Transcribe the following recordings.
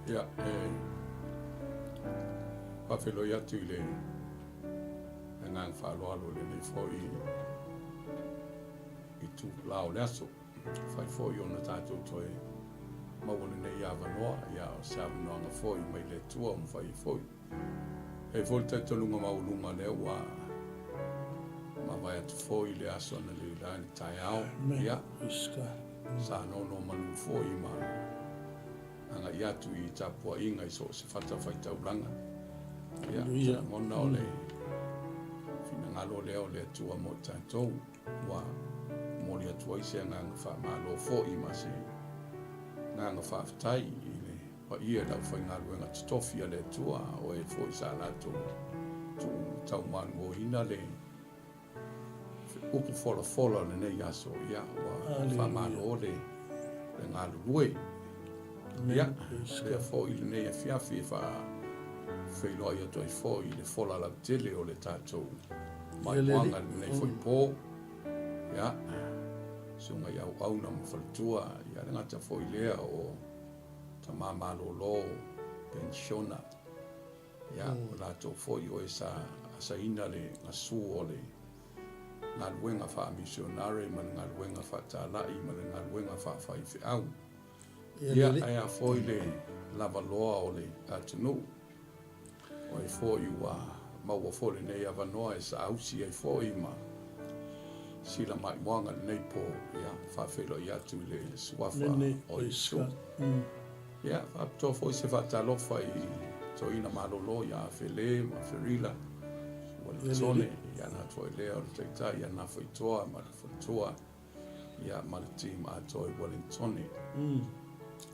Ia, e faafeiloai atu i le agaga faaaloalo i lenei foi itula o le aso. Mafai foi ona tatou toe maua lenei avanoa, ia o se avanoaga foi mai le Atua ua mafai ai foi. E i ai foi le talitonuga maualuga lea ua mavae atu foi le aso analeila i le taeao, ia, sa nonomanu foi ma agai atu i tapuaiga i so o se fatafaitaulaga. Ia, ou te lagona o le finagalo lea o le Atua mo i tatou, ua momoli atu ai se agaga faamalo foi ma se agaga faafetai i le paia i le aufaigaluega totofi a le Atua, o e foi sa latou tuu taumaluoina le upu folafola o lenei aso, ia, ua faamalo le galulue. Ia, lea foi lenei afiafi e faafeiloai atu ai foi i le fola lautele o le tatou maimoaga i lenei foi po. Ia, susuga i auauna ma faletua, ia le gata foi lea o tama malolo penisiona. Ia, o latou foi o e sa asaina le gasu o le galuega faamisionare ma le galuega faatalai ma le galuega faafaifeau. Ia, ae a foi le lavaloa o le atunuu, o ai foi ua maua foi lenei avanoa e saausi ai foi ma silamaimoaga i lenei po, ia, faafeiloai atu i le Suafa o Iesu. Ia, faapitoa foi se faatalofa i toeaina malolo ia Fele ma Ferila Ueletone, ia na foi lea o le taitai ia Nafoitoa ma le faletua, ia ma le team atoa i Ueletone.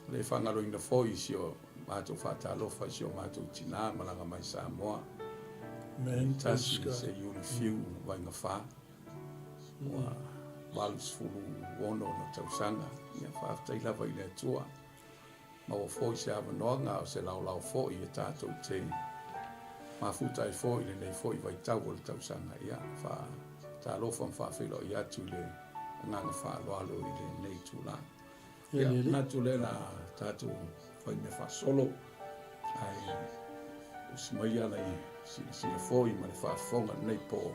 E le faagaloina foi si o matou faatalofa i si o matou tina malaga mai Samoa, tasi se Iuli Fiu Vaigafa, ua 86 ona tausaga. Ia faafetai lava i le Atua. Maua foi se avanoaga a o se laolao foi e tatou te mafuta ai foi i lenei foi vaitau o le tausaga. Ia, faatalofa ma faafeiloai atu i le agaga faaaloalo i lenei itula. Ia, manatu lea la tatou fai mea faasolo, ae usi maia le silasila foi ma le faafofoga i lenei po.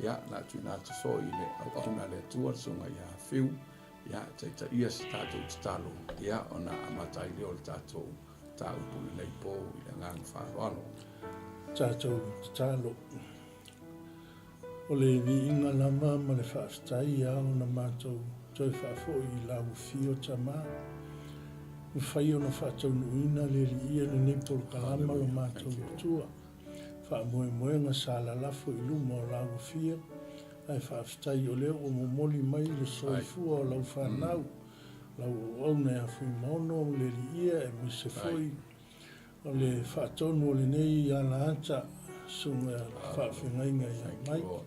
Ia, na tuuina atu foi i le auauna a le Atua le Susuga ia Fiu. Ia, taitaia se tatou tatalo, ia, ona amata ai lea o le tatou mataupu i lenei po i le agaga faaaloalo. Tatou tatalo. O le viiga lava ma le faafetai ia ona matou toe faafoi i lau afio Tama. Mafai ona faataunuuina le Alii lenei polokalama lo matou Atua. Faamoemoega sa lalafo i luma o lau afio Ae faafetai o lea ua momoli mai le soifua o lau fanau, lau auauna ia Fuimaono le Alii aemaise foi o le faatonu o lenei alaata, Susuga Faafeagaiga ia Mike,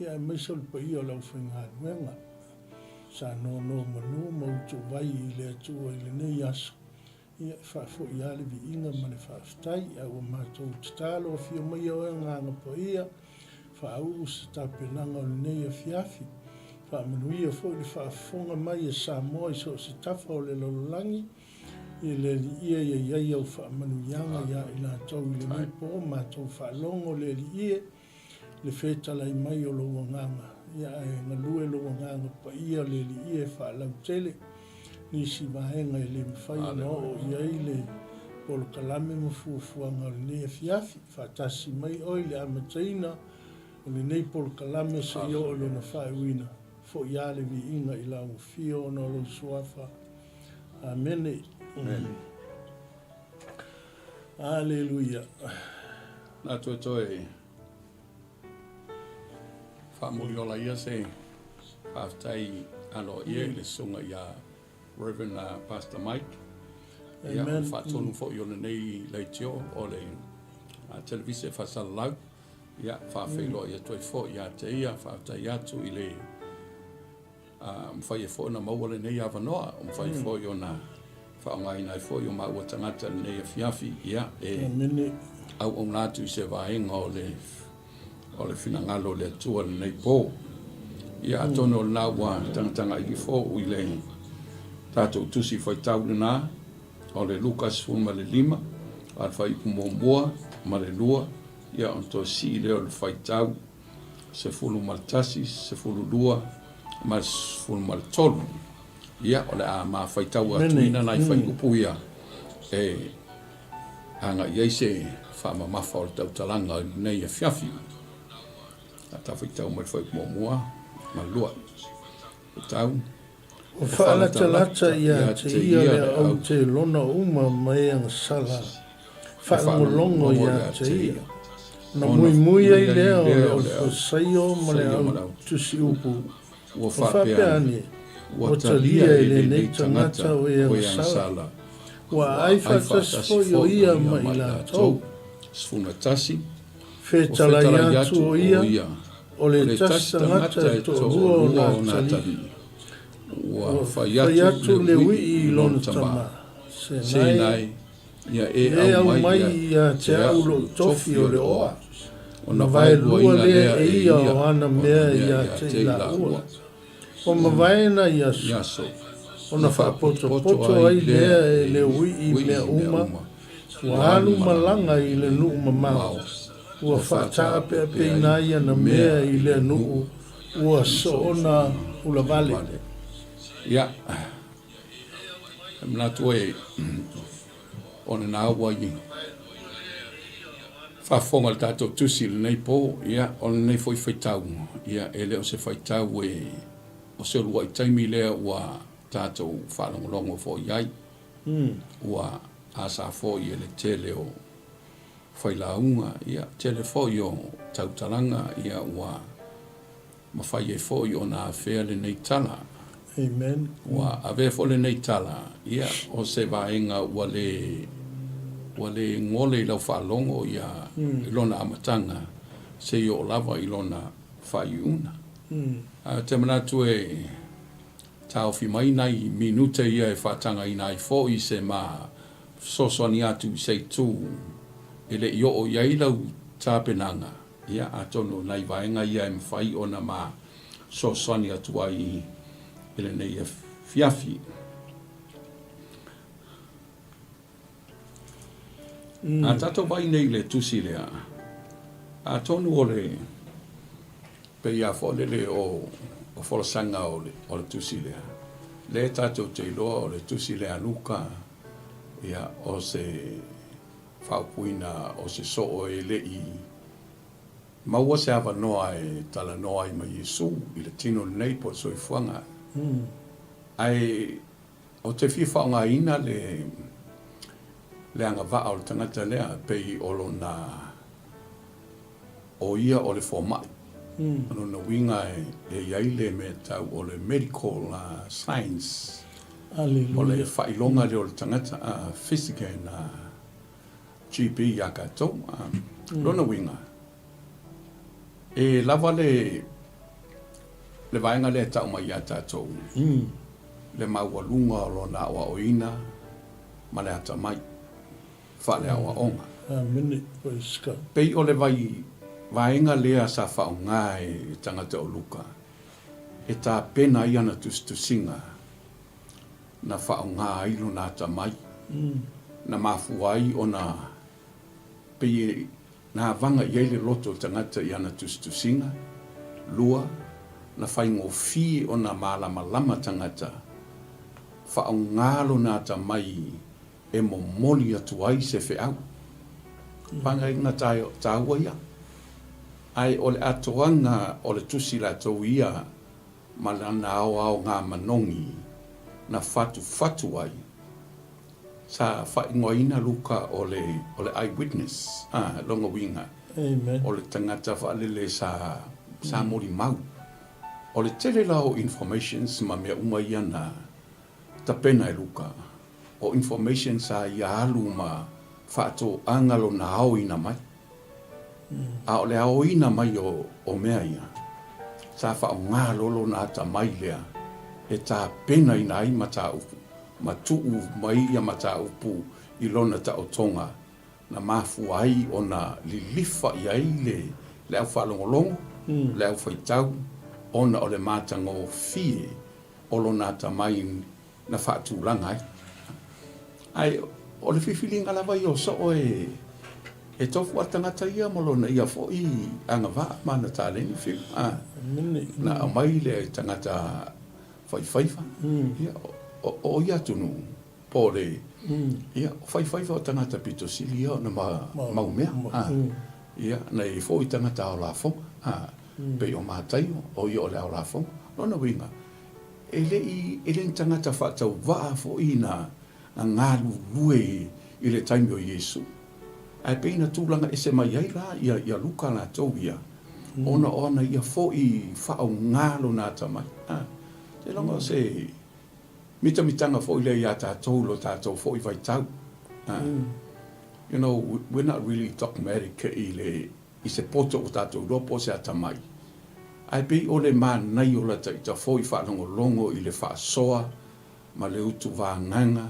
ia aemaise o le paia o le aufaigaluega sa nonomanu ma utuvai i le Atua i lenei aso. Ia, e faafoi lava le viiga ma le faafetai, a ua matou tatalo, afio maia oe Agaga Paia, faauu se tapenaga o lenei afiafi. Faamanuia foi le faafofoga mai a Samoa i so o se tafa o le lalolagi, i le Alii e i ai au faamanuiaga ia i latou i lenei po, matou faalogo le Alii e. le fetalai mai o lou Agaga, ia ae galue lou Agaga Paia le Alii e faalautele nisi vaega e le mafai ona oo i ai le polokalame ma fuafuaga o lenei afiafi. Faatasi mai oe i le amataina o lenei polokalame seia oo i lona faaiuina. Foi lava le viiga i lau afio ona o lou Suafa. Amene. Aleluia. Na toetoe faamuliola ia se faafetai aloaia i le susuga ia Reverend Pastor Mike. Ia, o le faatonu foi o lenei leitio o le televise faasalalau. Ia, faafeiloai atu ai foi ia te ia, faafetai atu i le mafai ai foi ona maua lenei avanoa, ua mafai foi ona faaaogaina ai foi o maua tagata i lenei afiafi, ia, e auauna atu i se vaega o le o le finagalo o le Atua i lenei po. Ia, atonu o lena ua tagatagai ifo i le tatou tusi faitau lena. O le Luka 15, a le fuaiupu muamua ma le lua, ia ona toe sii lea o le faitau 11, 12 ma le 13. Ia, o le a ma faitau atuina nai fuaiupu ia e agai ai se faamamafa o le tautalaga i lenei afiafi. A ta faitau mai le fuaiupu muamua ma le lua. Faitau. Ua faalatalata ia te ia le au telona uma ma e agasala faalogologo ia te ia, ona muimui ai lea o le Aufasaio ma le au tusiupu, ua faapea ane, Ua talia e lenei tagata o e agasala, ua aai faatasi foi o ia ma i latou. 11. Fetalai atu o ia, o le tasi tagata e toalua o na atalii. Ua fai atu le uii i lona tama, Senai, ia e aumai ia te au lou tofi o le oa, ona vaelua lea e ia o ana mea ia te i laua. Ua mavae nai aso, ona faapotopoto ai lea e le uii mea uma, ua alu malaga i le nuu mamao, ua faataapeapeina ai ana mea i lea nuu ua soona ulavale. Ia, e manatu e o lena ua i faafofoga i le tatou tusi i lenei po, ia, o lenei foi faitau, ia, e le o se faitau e, o se uluai taimi lea ua tatou faalogologo foi i ai. Ua asa foi e le tele o failauga, ia, tele foi o tautalaga, ia, ua mafai ai foi ona afea lenei tala. Amen. Ua avea foi lenei tala, ia, o se vaega ua le, ua le gole i lau faalogo, ia, i lona amataga, seia oo lava i lona faaiuiuga. Ae ou te manatu e taofi mai nai minute ia e faatagaina ai foi se ma fesoasoani atu i se itu e le i oo i ai lau tapenaga, Ia, atonu o nai vaega ia e mafai ona ma fesoasoani atu ai i lenei afiafi. A tatou vaai nei i le tusi lea, atonu o le pei lava foi lele o folasaga o le tusi lea, lea tatou te iloa o le tusi lea a Luka, ia, o se faaupuina o se soo e le i maua se avanoa e talanoa ai ma Iesu i le tino lenei po o le soifuaga. Ae ou te fia faaaogaina le le agavaa o le tagata lea pei o lona o ia o le fomai. O lona uiga e i ai le mea tau o le medical science. O le faailoga lea o le tagata, physician, GP ia tatou. Lona uiga, e lava le le vaega lea e tau mai ia tatou, le maualuga o lona aoaoina ma le atamai faaleaoaoga. Pei o le vaega lea sa faaaoga e tagata o Luka e tapena ai ana tusitusiga na faaaoga ai lona atamai, na mafua ai ona pei e na avaga i ai le loto o le tagata i ana tusitusiga, lua, na faigofie ona malamalama tagata, faaaoga lona atamai e momoli atu ai se feau. Pagaiga taua ia. Ae o le atoaga o le tusi latou ia ma lana aoaoga manogi na fatufatu ai, sa faaigoaina Luka o le o le eye witness, a, lona uiga, o le tagata faalele sa sa molimau. O le tele la o informations ma mea uma ia na tapena e Luka, o information sa ia alu ma faatoaga lona aoina mai. A o le aoina mai o mea ia, sa faaaoga loa lona atamai lea e tapenaina ai mataupu ma tuu mai ia mataupu i lona taotoga na mafua ai ona lilifa i ai le au faalogologo, le au faitau, ona o le matagofie o lona atamai na faatulaga ai. Ae o le filifiliga lava ia o soo e e tofu a le tagata ia ma lona ia foi agavaa ma ana taleni fiu a na aumai le tagata faifaiva ia o ia atunuu po o le ia o faifaiva o tagata pito sili ia ona mau mea a ia na i ai foi tagata ao lafoga a pei o Mataio o ia o le ao lafoga. Lona uiga e le i e le ni tagata faatauvaa foi na na galulue i le taimi o Iesu. Ae pei na tulaga ese mai ai la ia ia Luka latou ia, ona o ana ia foi faaaoga lona atamai. A, seiloga o se mitamitaga foi lea iā tatou i lo tatou foi vaitau. A, you know, we're not really dogmatic i le i se poto ua tatou iloa po o se atamai. Ae pei o le manaia o lata ita foi faalogologo i le faasoa ma le utuvaagaga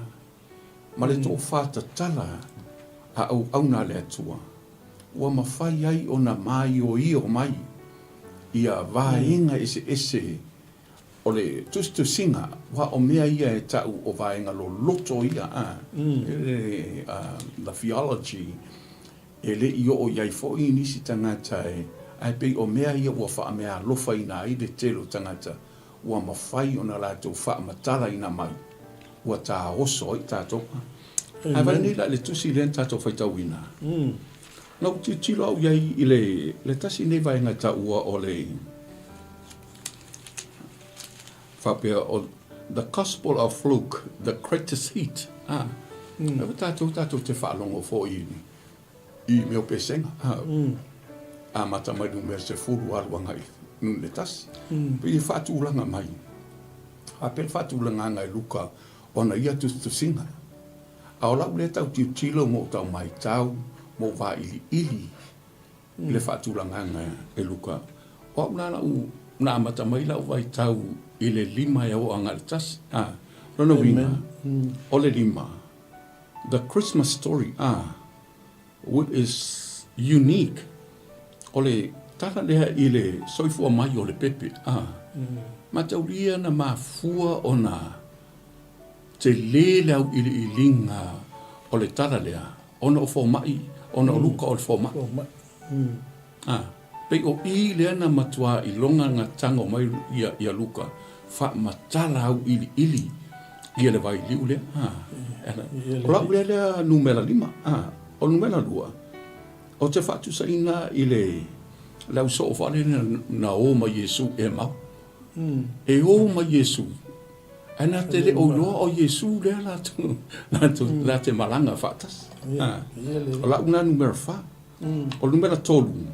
ma le tofa tatala a auauna a le Atua, ua mafai ai ona maioio mai ia vaega eseese o le tusitusiga, aua o mea ia e ta'u o vaega loloto ia, a, the theology, e le i oo i ai foi nisi tagata e, ae pei o mea ia ua faameaalofaina ai le tele o tagata ua mafai ona latou faamatalaina mai, ua taoso ai tatou. Ae vaai nei la i le tusi lea na tatou faitauina. Na ou tilotilo au i ai i le, le tasi nei vaega e taua o le faapea o The Gospel of Luke, the greatest hit. Ah, mm. Ae tatou tatou te faalogo foi i mea o pesega. Ah, mm. Amata mai numera 10 alu agai i le tasi. Mm. Pei e faatulaga mai. Faapea le faatulagaga e Luka ona ia tusitusiga. A o lau lea tau tilotilo ma ou tau maitau ma ou vailiili i le faatulagaga e Luka, o au la lau, na amata mai lau vaitau i le lima e oo agai i le tasi. A, lona uiga, o le lima, the Christmas story, a, which is unique, o le tala lea i le soifua mai o le pepe, a, mataulia na mafua ona tele le auiliiliga o le tala lea, ona o fomai, ona o Luka o le fomai. A, pei o i lea na matua iloga na tago mai ia, ia Luka, faamatala auiliili ia le vailiu lea. A, o lau lea lea numera lima. A, o numera lua, ou te faatusaina i le, le au soo faalele na o ma Iesu e mau. E o ma Iesu, ae na te le o iloa o Iesu lea latou, latou, la te malaga faatasi. A, o lau na numera fa. O le numera tolu,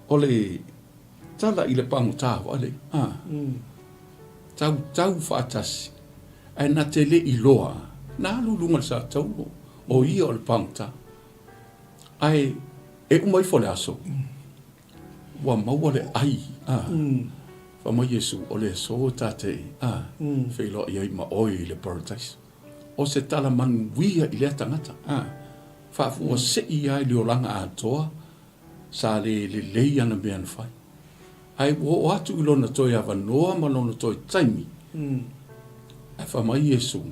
o le tala i le pagota wale, a, tautau faatasi, ae na te le iloa, na alu i luga o le satauro, o ia o le pagota. Ae e uma ifo le aso, ua maua le ai, a, fai mai Iesu, o le aso ta te, a, feiloai ai ma oe i le paradise. O se tala manuia i lea tagata, a, faafuasei ai le olaga atoa, sa le lelei ana mea na fai. Ae ua oo atu i lona toe avanoa ma lona toe taimi, ae fai mai Iesu,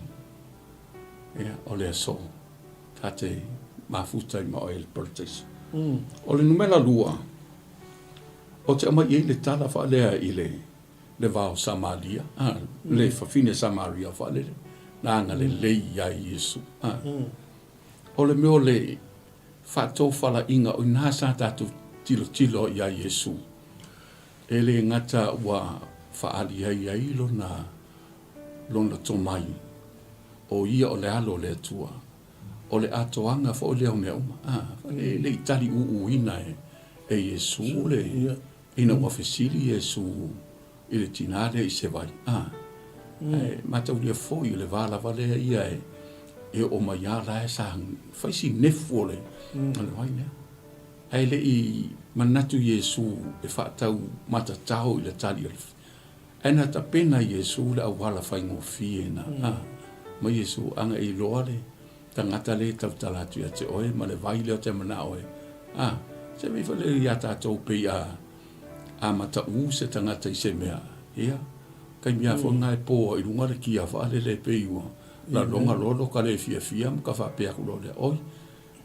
Ia, o le aso, ta te mafuta ai ma oe i le parataiso. O le numera lua, ou te aumai i ai le tala faalea i le le va o Samaria, a, le fafine Samaria faalele, na agalelei ia Iesu. A, o le mea o le faatofalaiga o i ina sa tatou tilotilo ai iā Iesu, e le gata ua faaali ai ai lona, lona tomai, o ia o le Alo o le Atua, o le atoaga foi lea o mea uma. A, e le i taliuuina e, e Iesu le, ina ua fesili Iesu i le tinā lea i se vai, a, ae mataulia foi o le va lava lea ia e, e oo mai a la e sa fai si nefu o le, o le vai lea. Ae le i manatu Iesu e faatau matatao i le tali o le, ae na tapena Iesu le auala faigofie na, a, mai Iesu, ana e iloa le tagata lea e tautala atu ia te oe ma le vai lea o te manao e, a, se mea ifo lea ia tatou pei a, A mataʻu se tagata i se mea, ia, taimi a foi na e po ai i luga le kia faalele pei ua Laloga loa lo ka le fiafia ma ka faapea aku loa lea, Oi,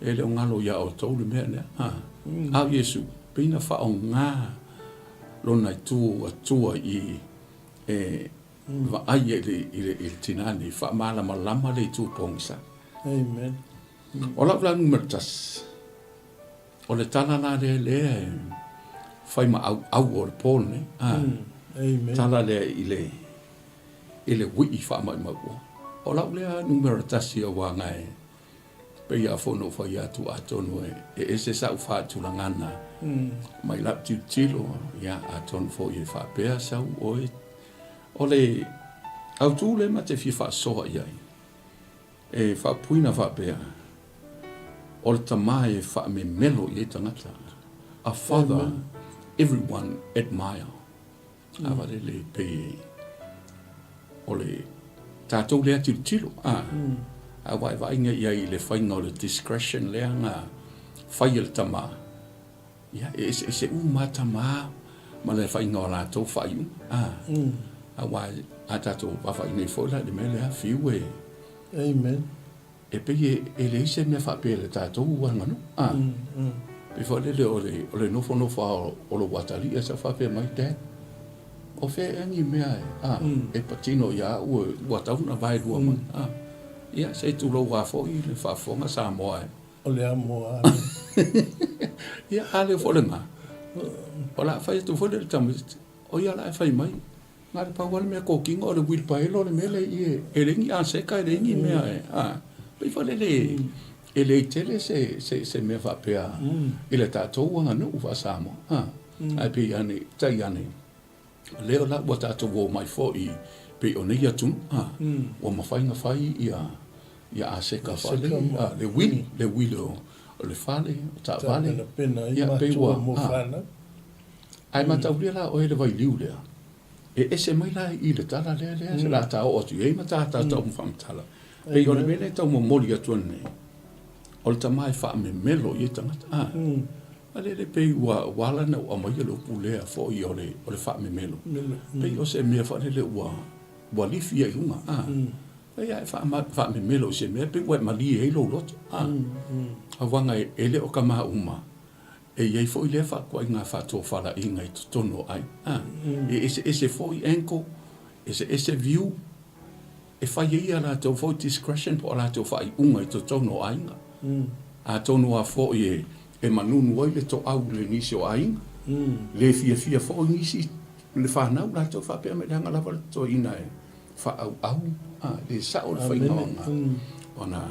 e le o galo iā outou le mea lea. A, a o Iesu, pei na faaaoga lona itu Atua i e vaai ai i le, i le tinā nei, faamalamalama le itu pogisa. Amen. O lau la numera tasi, o le tala la lea lea e fai ma auau o le po lenei. A, Amen. tala lea i le, i le ui'i faamaumau. O lau lea numera tasi auaga e pei lava foi ona ou fai atu atonu e ese sa'u faatulagana mai la'u tilotilo, ia atonu foi e faapea sau oe. O le autu lea ma te fia faasoa i ai, e faapuina faapea, o le tama e faamemelo i ai tagata, a father everyone admire. A vale le pei o le tatou lea tilotilo, a, a vaevaaiga i ai i le faiga o le discretion lea na fai e le tama, ia, e eseese uma lava tama ma le faiga o latou faaiuga, a, aua a tatou vaavaai nei foi la i le mea lea, fiu e. Amen. E pei e leai se mea faapea i le tatou aganuu, a. Pei foi lele o le, o le nofonofo lava o lou atalii ae sau faapea mai, Dad, o fea ea ni mea e, a, e patino ia au ua tatau ona vaelua mai, a. Ia, se i tulou lava foi le faafofoga Samoa e. O le amo lava. Ia, a le foi lena, o le a fai atu foi lea i le tamaitiiti, o ia la e fai mai. Na o le pau lava le mea kokina o le uilipaelo le mea lea i i e leai ni aseka e leai ni mea e a pei foi lele e leai tele se se se mea faapea i le tatou aganuu faa-Samoa a ae pei ane tai ane lea la ua tatou omai foi pei o nei atunuu a ua mafai ona fai ia ia aseka fale a le uili le uili o le fale o taavale ia pei ua Ae mataulia la oe le vailiu lea, e ese mai la i le tala lea lea se la ta oo atu i ai ma ta tautau ma faamatala. Pei o le mea lea e tau momoli atu ai nei, o le tama e faamemelo i ai tagata. A, a lele e pei ua ua ala ona ou aumaia le upu lea foi o le o le faamemelo. Pei o se mea foi lele ua ua lifi ai i luga. A, pei a e faamemelo i se mea pei ua e malie ai lou loto. A, auaga e le o tama uma E i ai foi lea faatuaiga faatofalaiga i totonu o aiga. E eseese foi angle, eseese view e fai ai a latou foi discretion po o a latou faaiuga i totonu o aiga. Atonu lava foi e manunu ai le toau i le nisi o aiga, le fiafia foi nisi le fanau latou faapea mai leaga lava le toeaina e faaauau, le sao le faiga ona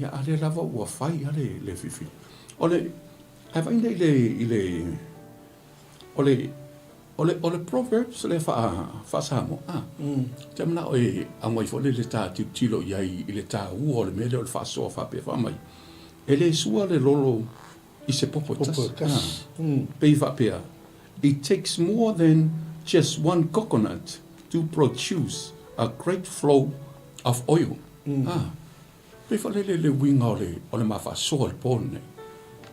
Ia, a lea lava ua fai a le, le filifili. O le, ae vaai nei i le, i le, o le, o le, o le Proverbs lea faa, faa-Samoa, a, mm. te manao e aumai foi le ta tilotilo i ai i le taua o le mea lea o le faasoa faapea faa mai. E le sua le lolo i se popo e tasi. Ah. Pei faapea, it takes more than just one coconut to produce a great flow of oil. Mm. Ah. Pei faalele le uiga o le o le ma faasoa i le po lenei.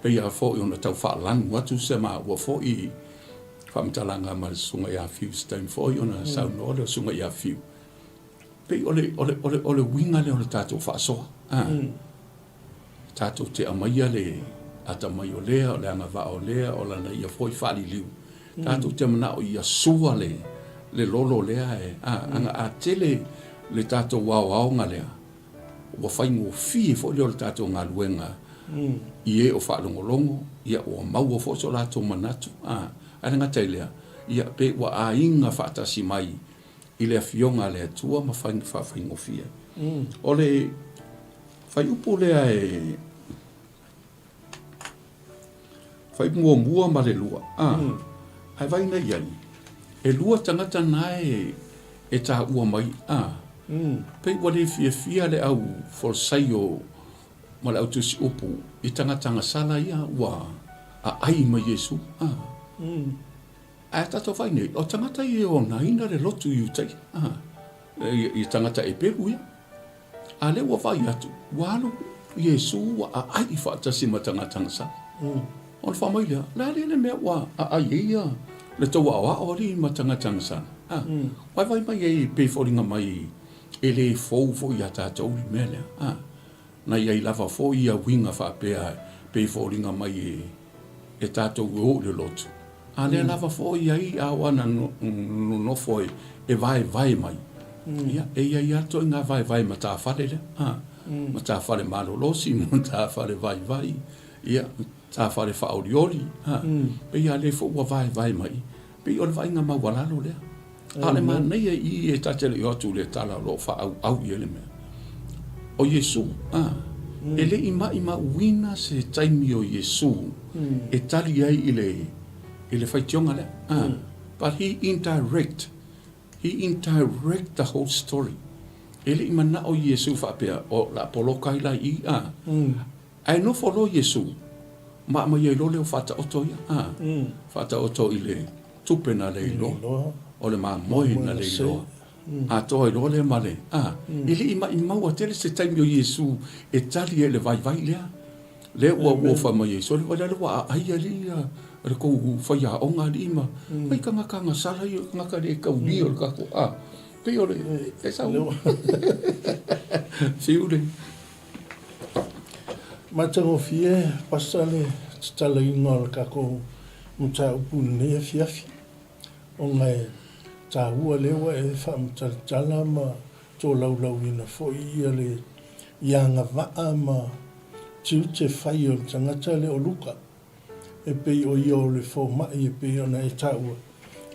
Pei lava foi ona tau faalanu atu se maua foi faamatalaga ma le Susuga ia Fiu se taimi foi ona saunoa lea o Susuga ia Fiu. Pei o le o le o le o le uiga lea o le tatou faasoa. A. Tatou te aumaia le atamai o lea, o le agavaa o lea, o lana ia foi faaliliu. Tatou te manao ia sua le le lolo lea e a, aga a tele le tatou aoaoga lea, ua faigofie foi lea o le tatou galuega i e o faalogologo, ia ua maua foi so latou manatu, a, ae le gata i lea, ia pe ua aiga faatasi mai i le Afioga a le Atua ma fai faafaigofie. O le fuaiupu lea e Fuaiupu muamua ma le lua, a, ae vaai nei i ai, e lua tagata na e e taua mai, a, pei ua le fiafia le au folisaio ma le au tusi upu i tagata agasala ia ua aai mai Iesu, a. Ae a tatou vaai nei, o tagata ia e ogaina le lotu i uta ia, a, i tagata Eperu ia. A lea ua vaai atu, ua alu Iesu ua aai faatasi ma tagata agasala. Ona fai mai lea, o le a lea le mea ua aai ai ia le tou aoao alii ma tagata agasala? A, vaivai mai ai pei e foliga mai. E le fou foi iā tatou le mea lea, a. Na i ai lava foi ia uiga faapea pei foliga mai e tatou e o i le lotu, a lea lava foi e i ai a o ana nonofo e vaevae mai, ia, e i ai lava ituaiga vaevae matafale lea, a, matafale malolosi, matafale vaivai, ia, matafale faaolioli, a, pei lava lea foi ua vaevae mai, pei o le vaaiga maualalo lea. A o le manaia i i e ta te le i o atu i le tala o lo o faaauau i ai le mea, o Iesu, a, e le i maimauina se taimi o Iesu e tali ai i le, i le faitioga lea, a, but he indirect, he indirect the whole story. E le i manao Iesu faapea, o le a poloka ai la i i, a, ae nofo loa Iesu ma aumai ai loa leo faataoto ia, a, faataoto i le tupe na le iloa, o le mamoe na le iloa, atoa ai loa lea ma le, a, e le i maʻimaua tele se taimi o Iesu e tali ai i le vaivai lea. Lea ua ua fai mai ai, sole wale ua aai alii ia le kou faiaoga alii ma, ai tagata agasala ia, tagata le taulia o le tatou, a, pei o le, e sau, fiu le. Matagofie Pastor le tatalaina o le tatou mataupu i lenei afiafi ona e taua lea ua e faamatalatala ma tolaulauina foi ia le i agavaa ma tiute fai o le tagata lea o Luka. E pei o ia o le fomai e pei ona e taua.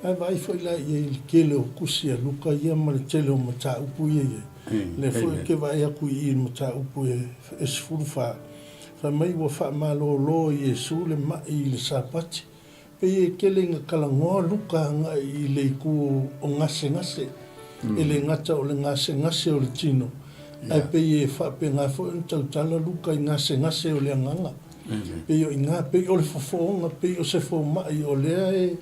Ae vaai foi la i ai i le tele o tusi a Luka ia ma le tele o mataupu ia i ai. Lea foi ou te vaai atu i i i le mataupu e 14, fai mai ua faamalolo e Iesu le maʻi i le Sapati. Pei e tele ina talanoa Luka agai i le itu o gasegase, e le gata o le gasegase o le tino, ae pei e faapena foi ona tautala Luka i gasegase o le agaga. Pei o i ina, pei o le fofooga, pei o se fomai o lea e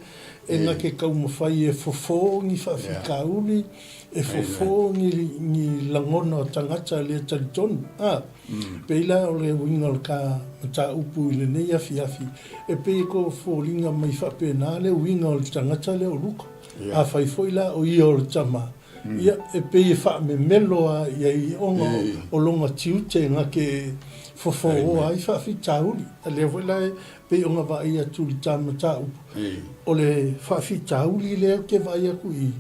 e na te taumafai e fofo ni faafitauli, e fofo ni ni lagona o tagata le talitonu. A, pei la o le uiga o le ta mataupu i lenei afiafi, e pei e tau foliga mai faapena le uiga o le tagata lea o Luka. Afai foi la o ia o le tama, Ia, e pei e faamemelo lava i ai ona o lona tiute na te fofooa ai faafitauli. A lea foi la e pei ona vaai atu i le ta mataupu, o le faafitauli lea ou te vaai atu i i,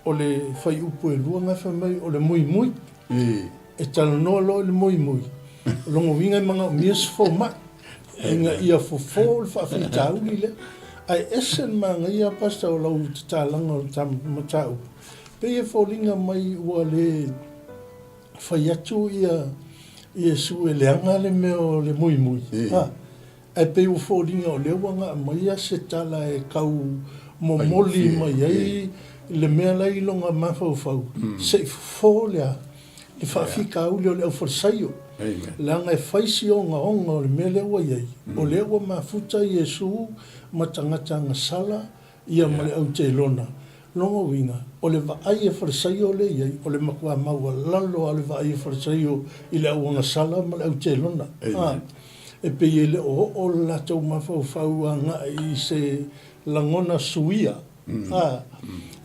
o le fuaiupu e lua na fai mai o le muimui. E talanoa loa i le muimui, o lona uiga e manaomia se fomai ina ia fofo le faafitauli lea. Ae ese le manaia, Pastor, o lau tatalaga o le ta mataupu, Pei e foliga mai ua le fai atu ia Iesu e leaga le mea o le muimui, a, ae pei ua foliga o lea ua na aumaia se tala e tau momoli mai ai le mea la i lona mafaufau, se i fofo le a? Le faafitauli o le aufalesaio. Leaga e fai si ogaoga o le mea lea ua i ai, o lea ua mafuta Iesu ma tagata agasala ia ma le autelona. Lona uiga, o le vaai a Falesaio lea i ai, o le matua maualalo lava o le vaai a Falesaio i le auagasala ma le autelona. A, e pei e le o oo le latou mafaufau agai i se lagona suia. A,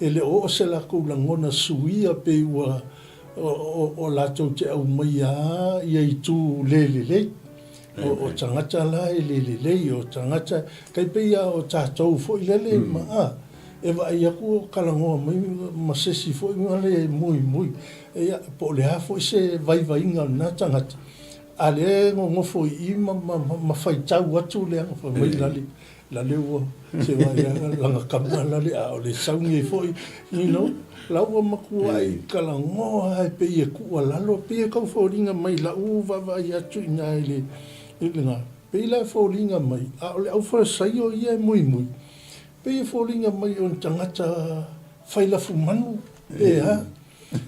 e le o oo se latou lagona suia pei ua o latou te aumaia lava ia itu le lelei. O tagata la e le lelei, o tagata, tai pei lava o tatou foi lele ma, a, e vaai atu o talanoa mai ma se isi foi na le muimui, ia, po o le a foi se vaivaiga o lena tagata, a lea e nonofo i i ma, ma, ma faitau atu leaga fai mai lale, lale ua se vaai lana tama lale a o le sau nei foi, you know, la ua matuai talanoa lava e pei e tuualalo, pei e tau foliga mai i lau vaavaai atu i ina i le, i lena, pei la e foliga mai, a o le aufalesaio ia e muimui, pei e foliga mai o ni tagata fai lafumanu pe a.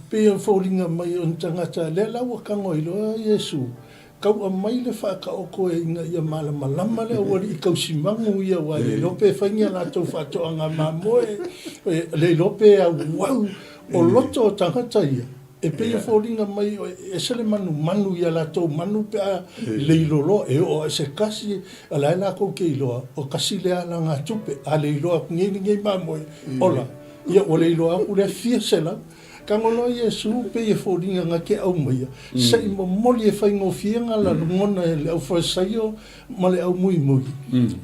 Pei e foliga mai o ni tagata, lea la ua tago ai loa Iesu, tau aumai le faataoto e ina ia malamalama le aualii tausimagu ia, aua e le iloa pe fai ni a latou faatoaga mamoe, e le iloa pe auau o loto o tagata ia. E pei e foliga mai e ese le manumanu i a latou manu pe a leilo loa, e oo lava i se tasi, o la e latou te iloa, o tasi lea alagatupe, a leiloa atu nei lenei mamoe, ola. Ia ua le iloa atu lea fia selau. Tago loa Iesu pei e foliga nga ke aumaia, seʻi momoli e faigofie nga la logona e le aufalesaio ma le aumuimui,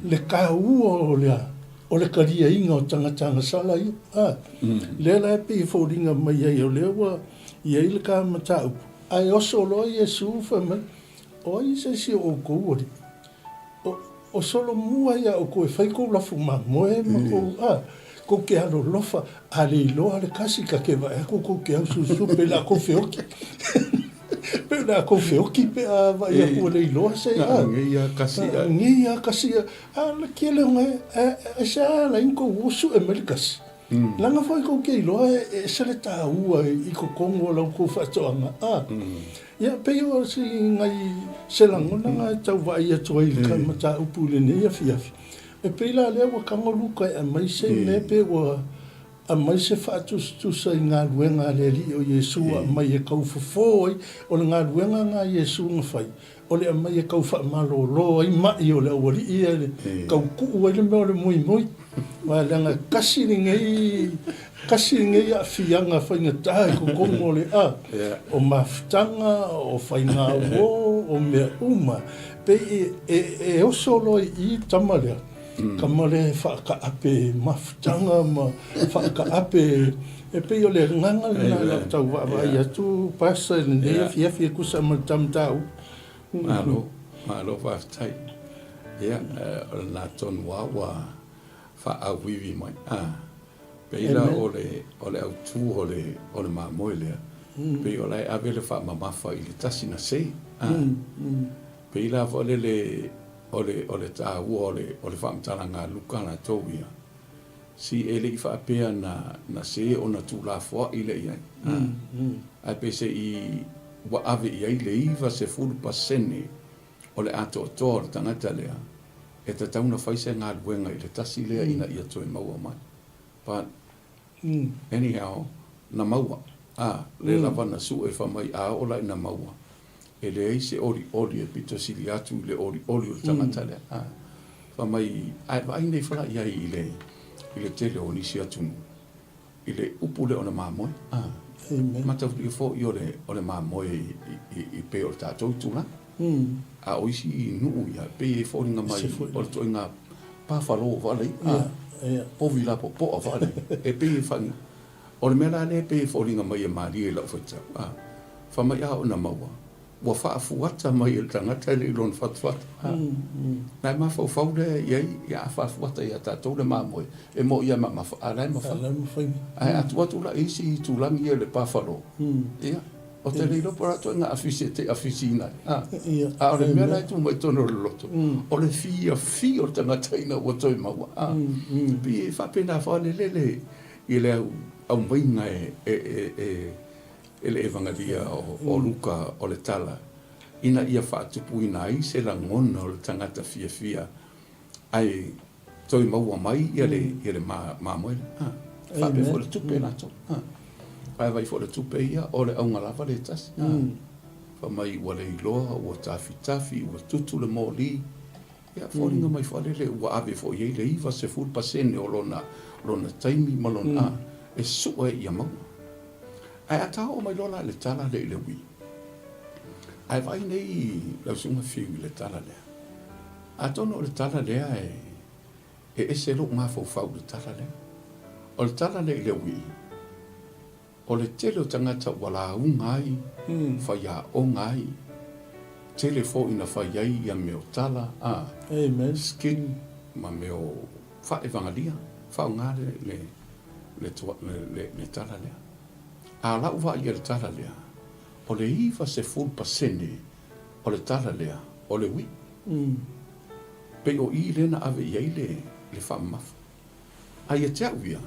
le taua o le a? O le taliaina o tagata agasala ia. A, lea la e pei e foliga mai ai o lea ua i ai le ta mataupu, ae oso loa Iesu fai mai, O ai se isi o outou alii? O, o solomua ia outou e fai kou lafu mamoe ma kou, a, kou ke alolofa, a le iloa le kasi ka ke vae aku kou ke aususu pe la kou feoki. Pe la kou feoki pe a vaai aku e le iloa se, a. Ngei a kasi a. Ngei a kasi a. A le kele o ngai, a, se a la in kou osu e mai le kasi. Leaga foi kou ke iloa e ese le taua i totonu o la outou faatoaga, a. Ia, pei o si nai se lagona na e tau vaai atu ai i le mataupu i lenei afiafi. E pei la lea ua tago Luka e aumai se mea pe ua aumai se faatusatusa i galuega a le Alii o Iesu ua aumai e tau fofo ai. O le galuega na a Iesu na fai, O le aumai e tau faamalolo ai maʻi o le aualii ia e tau tuu ai le mea o le moemoe. Aua leaga e kasi lenei, kasi lenei aafiaga faigata i totonu o le a, o mafutaga, o faigauo, o mea uma. Pei e oso loa i i le tama lea, tama lea e faataape mafutaga ma faataape, e pei o le agaga lena o lau tau vaavaai atu Pastor i lenei afiafi e tusa ma le ta mataupu. Malo, malo faafetai. Ia, o lena tonu lava ua faaauivi mai. A, pei la o le, o le autu o le, o le mamoe lea, pei o la e ave le faamamafa i le tasi na se. A, pei la foi lele o le, o le taua o le, o le faamatalaga a Luka latou ia, si e le i faapea na, na se ona tuulafoai lea i ai. A, ae peiseai ua ave i ai le 90% o le atoatoa o le tagata lea e tatau ona fai se galuega i le tasi lea ina ia toe maua mai. But anyhow, na maua. A, lea lava na sue fai mai a oo la ina maua, e leai se olioli e pito sili atu i le olioli o le tagata lea. A, fai mai, ae vaai nei fala i ai i le, i le tele o nisi atunuu, i le upu lea o le mamoe. A, mataulia foi o le, o le mamoe i, i, i pei o le tatou itulagi. A o isi nuu ia, pei e foliga mai o le ituaiga pafalo vale, a, povi lapopoa vale, e pei e fai, o le mea la lea e pei e foliga mai e malie i lau faitau, a, fai mai a oo ina maua, ua faafuata mai e le tagata e le i lona fatufatu, a, na e mafaufau lea i ai, ia a faafuata ia tatou le mamoe, e moni lava e mamafa, a o la e mafai. Ae a tuu atu la i isi itulagi ia i le pafalo, ia, Ou te le iloa po o le a ituaiga afisi e te afisiina ai, a? A o le mea la e tu mai totonu o le loto, o le fiafia o le tagata ina ua toe maua, a? Pei e faapena foi le lele i le aumaiga e le Evagalia o Luka o le tala, ina ia faatupuina ai se lagona o le tagata fiafia Ae toe maua mai ia le ia le mamoe lea. A, faapea foi le tupe latou. A, ae vaai foi le tupe ia, o le auga lava lea e tasi. A, fai mai ua le iloa, ua tafitafi, ua tutu le moli. Ia, foliga mai foi lele ua ave foi i ai le 90% o lona lona taimi ma lona, a, e sue ia maua. Ae a ta oo mai loa la i le tala lea i le uī, ae vaai nei lau Susuga Fiu i le tala lea, Atonu o le tala lea e ese lou mafaufau i le tala lea. O le tala lea i le uii, o le tele o tagata ua lauga ai, faiaoga ai, tele foi ina fai ai ia mea o tala, a, skit ma mea o faaevagalia, faaaoga le, le, le, le tala lea. A o lau vaai i le tala lea, o le 90% O le tala lea, o le uii. Pei o i lea na ave i ai le, le faamamafa. A ia te au ia,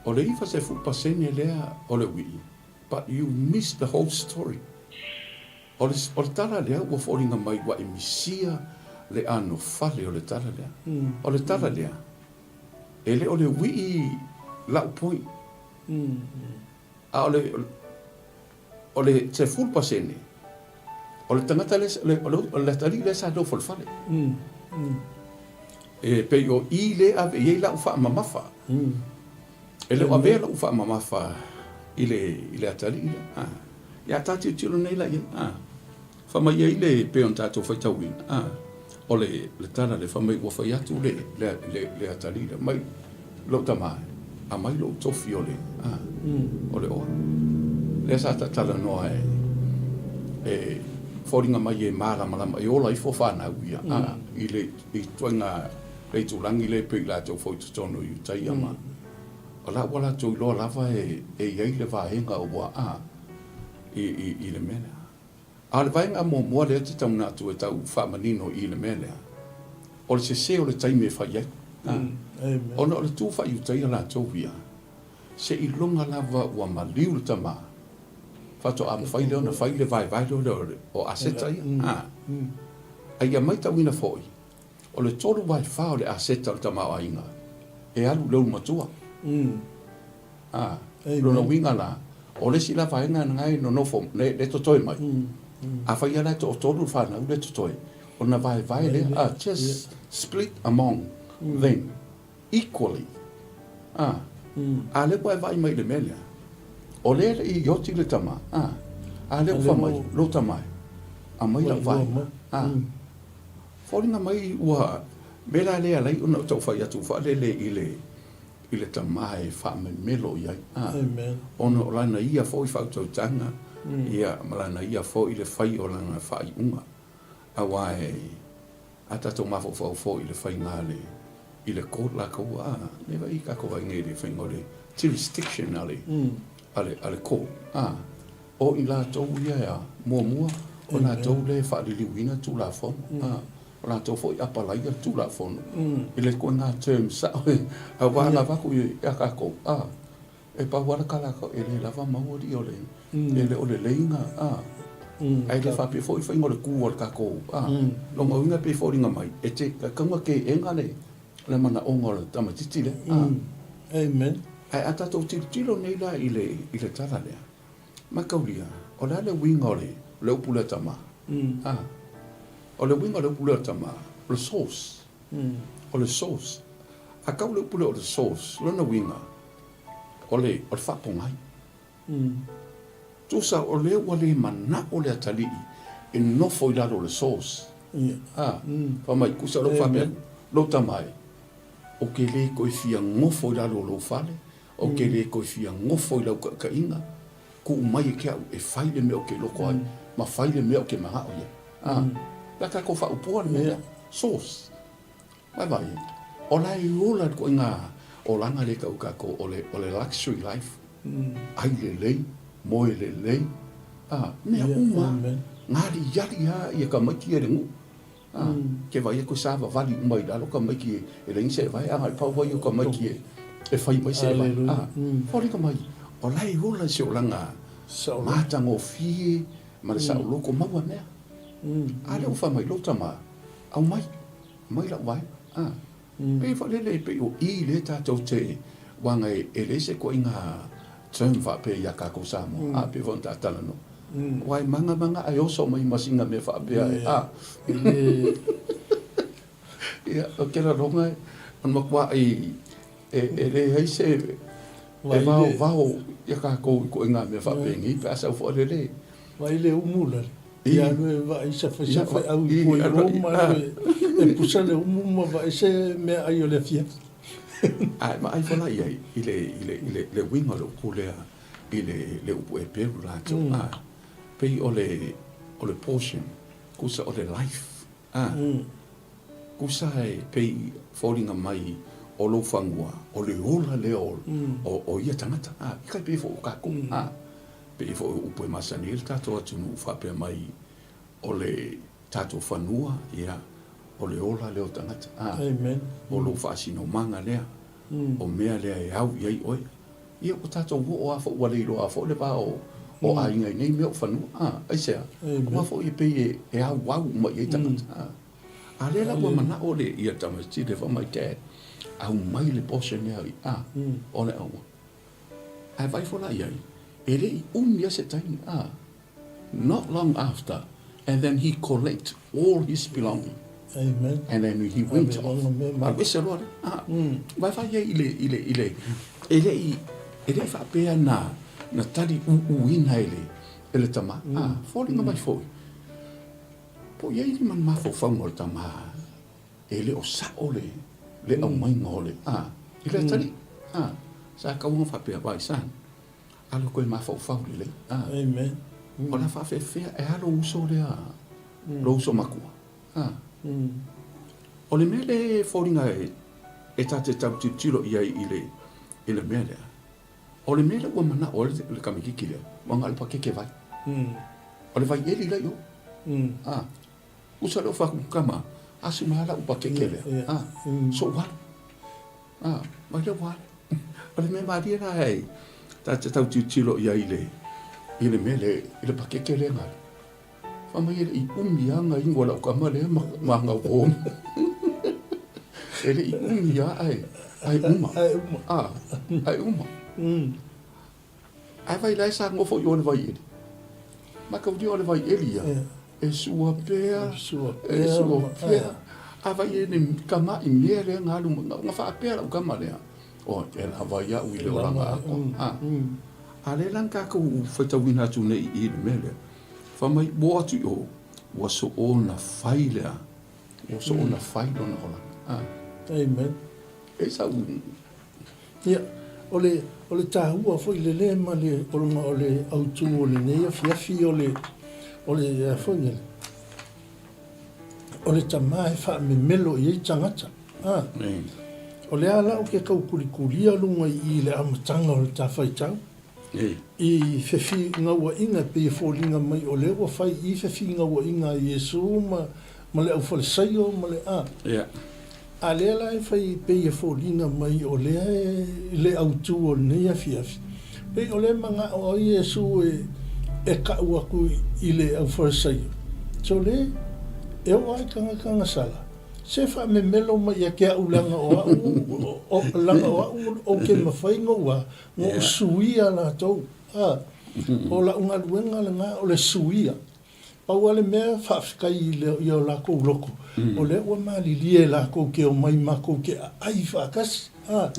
o le 90% lea o le uii, but you miss the whole story. O le, o le tala lea ua foliga mai ua e misia le anofale o le tala lea. O le tala lea, e le o le uii lau point. A o le, o le 10%, o le tagata lea, o le, o le atalii lea sa nofo i le fale. E pei o i lea e ave i ai lau faamamafa. E le o avea lou faamamafa i le, i le atalii lea. A. Ia ta tilotilo nei la i ai. A. Fai mai ai le, pei ona tatou faitauina, a, o le, le tala lea, fai mai ua fai atu le, le, le, le atalii lea, mai lou tama, aumai lou tofi o le, a, o le oa. Lea sa ta talanoa e, e foliga mai e malamalama, e ola ifo fanau ia, a, i le, i ituaiga le itulagi lea pei latou foi i totonu i uta ia ma, o la ua latou iloa lava e, e i ai le vaega ua, a, i, i, i le mea lea. A o le vaega muamua lea e te tauna atu e tau faamanino i le mea lea, o le sese o le taimi e fai ai. Ona o le tu faaiutaia latou ia, seiloga lava ua maliu le tama, faatoa mafai lea ona fai le vaevae lea o aseta ia. A ia matauina foi, O le 3/4 o le aseta o le tamaoaiga e alu i le ulumatua. A, lona uiga la, o le isi la vaega lena e nonofo, le totoe mai, afai lava la e toatolu le fanau lea e totoe, ona vaevae lea, a, just split among them equally. A, a lea ua e vaai mai i le mea lea, o lea e le i oti le tama, a, a lea ua fai mai lou tama e, aumai lau vaega, a. Foliga mai ua mea la lea alai ona ou tau fai atu faalele i le i le tama e faamemelo i ai a ona o lana ia foi faautautaga ia ma lana ia foi le fai o lana faaiuga aua e a tatou mafaufau foi i le faiga a le i le court lakou a le vaai tatou aiga i le faiga o le jurisdiction a le a le a le court a O i latou ia e muamua, o latou lea e faaliliuina Tulafono, a, o latou foi e apalaia le Tulafono i le ituaiga terms sao e aua lava atu ia tatou, a, e pau lava le tala atu, e le lava maua alii o le, e le o lelei na, a, ae le faapea foi le faiga o le tu a le tatou, a, lona uiga e pei e foliga mai, e te tatau ona teena le le manaoga o le tamaitiiti lea, a. Amen. Ae a tatou tilotilo nei la i le i le tala lea, Mataulia, o le a le uiga o le, le upu lea tama? A, o le uiga o le upu lea tama, o le source. O le source. A tau le upu lea o le source, lona uiga, o le, o le faapogai. Tusa o lea ua le manao le atalii e nofo i lalo o le source. A, fai mai, tusa o lea ua faapea atu, lou tama e, ou te le toe fia nofo i lalo o lou fale, Ou te le toe fia nofo i lau taitaiga, tuu mai e te au e fai le mea ou te loto ai, ma fai le mea ou te manao i ai. A, pe a tatou faaupua le mea lea, source. Vaai, o la e ola le ituaiga olaga lea e tau e tatou o le, o le luxury life, ai lelei, moe lelei, a, mea uma lava, galiali lava ia tamaiti ia i le nuu. A, ke vaai atu e savavali uma i lalo tamaiti e leai ni seevae, a na o le pau lava ia o tamaiti e fai mai seevae. A, foliga mai, o la e ola i se olaga matagofie ma le saoloto maua mea. A lea ua fai mai, lou tama, aumai, aumai lau vaega. A, pei foi lele, pei o i lea tatou te, uaga e leai se ituaiga term faapea ia tatou Samoa, a, pei foi ona ta talanoa. Aua e maga maga ae oso mai ma sina mea faapea e, a. Ia, ou te lagona e matuai e leai se, e vaovao ia tatou i ituaiga mea faapenei pe a sau foi lele. Vaai le umu lale. Ia alu e vaai sa fai sa feau i tua i o ma alu e pusa le umu ma vaai se meaai o le afiafi. Ae vaai foi la i ai i le, i le, i le, le uiga o le upu lea i le, le upu Heperu latou, a, pei o le, o le portion, tusa o le life, a, tusa e pei foliga mai o lou fanua, o le ola lea o, o, o ia tagata, a, i tai pei foi o tatou, a, pei foi o upu e masani ai le tatou atunuu faapea mai o le tatou fanua, ia, o le ola lea o tagata, a, o lou faasinomaga lea, o mea lea e au i ai oe. Ia, ua tatou oo lava foi, ua le iloa foi le va o aiga i nei mea o fanua, a, aisea? Aua foi e pei e auau uma i ai tagata, a. A lea la ua manao le ia tamaiti fai mai, Dad, aumai le portion lea, a, o le aua. Ae vaai foi la i ai, e le i umi lava se taimi, a, not long after, and then he collect all his belonging. Amen. And then he went off. Alu ese loa lea. Ah. Vaivai ai i le, i le, i le, e le i, e le i faapea na, na tali ūūina e le, e le tama. Ah, foliga mai foi. Po o i ai ni ma mafaufauga o le tama e le o sa'o le, le aumaiga o le, ah, i le atalii. Ah, sa tau ona faapea, vai son, alu koe mafaufau lelei. Ah, Amen. O le a faafefea e a lou uso lea, lou uso matua. Ah. O le mea lea e foliga e, e ta te tau tilotilo i ai i le, i le mea lea, o le mea lea ua manao ai le tamaitiiti lea, ua na o le pakeke vai. O le vai eli la i o. Ah. Usa lea o fai atu, tama, asu mai lava lau pakeke lea. Ah. So'u alu. Ah, mai lea ua alu. O le mea malie la e ta te tau tilotilo i ai i le, i le mea lea, i le pakeke lea na alu. Fai mai e le i umi lava na inu a lau tama lea ma, ma ana uō. E le i umi lava ae, ae uma. Ae uma. Ah, ae uma. Ae vai la e sa nofo i o le vai eli. Mataulia o le vai eli ia. E sua pea, e sua pea. A vai e ni tama'i mea lea na alu mai, na faapea lau tama lea, oi, e lava iaʻu i le olaga atoa. A, a lea la na tatou faitauina atu nei i i le mea lea, fai mai, ua oo atu i o, ua soona fai lea, ua soona fai lona olaga. A. Amen. E sau. Ia, o le, o le taua foi lele ma le ona o le autu o lenei afiafi o le, o le, a foi le, o le tama e faamemelo i ai tagata. A, o le a la ou ke taukulikulia luga i i le amataga o le ta faitau, i fefigauaiga e pei e foliga mai o lea ua fai i fefigauaiga a Iesu ma, ma le aufalesaio ma le a. A lea la e fai pei e foliga mai o lea e le autu o lenei afiafi, pei o lea e manao ai Iesu e, e kau aku i le aufalesaio, Sole, e oo lava i tagata gasala, se faamemelo mai ia te au leaga o au, o, leaga o au ou te mafai ona a, ona ou suia latou. A, o lau galuega lena o le suia. Pau lava le mea, faafetai i le, i o lakou loko, o lea ua malilie lakou ke omai makou ke aai faatasi. A,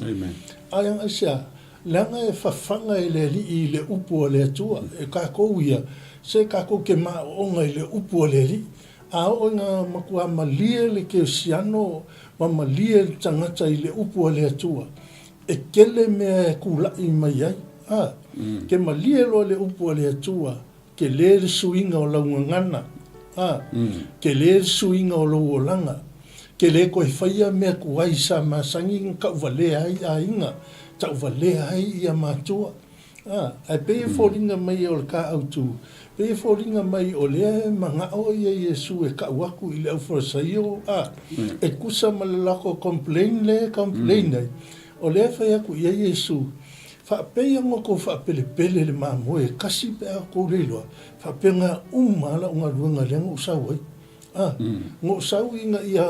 ae aisea, leaga e fafaga e le Alii i le upu a le Atua, e kakou ia, se kakou ke maooga i le upu a le Alii. A oo ina matua malie le kerisiano ma malie le tagata i le upu a le Atua, e tele mea e kulaʻi mai ai. A, ke malie loa le upu a le Atua, Tele le suiga o lau gagana, a, tele le suiga o lou olaga. Tele koe faia mea tuai sa masani na tauvalea ai aiga, tauvalea ai ia matua. A, ae pei e foliga mai o le ka autu, pei e foliga mai o lea e manao ia Iesu e kau aku i le aufalesaio, a, e tusa ma le lako complain lea e complain ai, o lea e fai atu i ai Iesu, Faapea ona tou faapelepele le mamoe e kasi pe a tou le iloa, faapena uma lava lau galuega lea na ou sau ai. A, na ou sau ina ia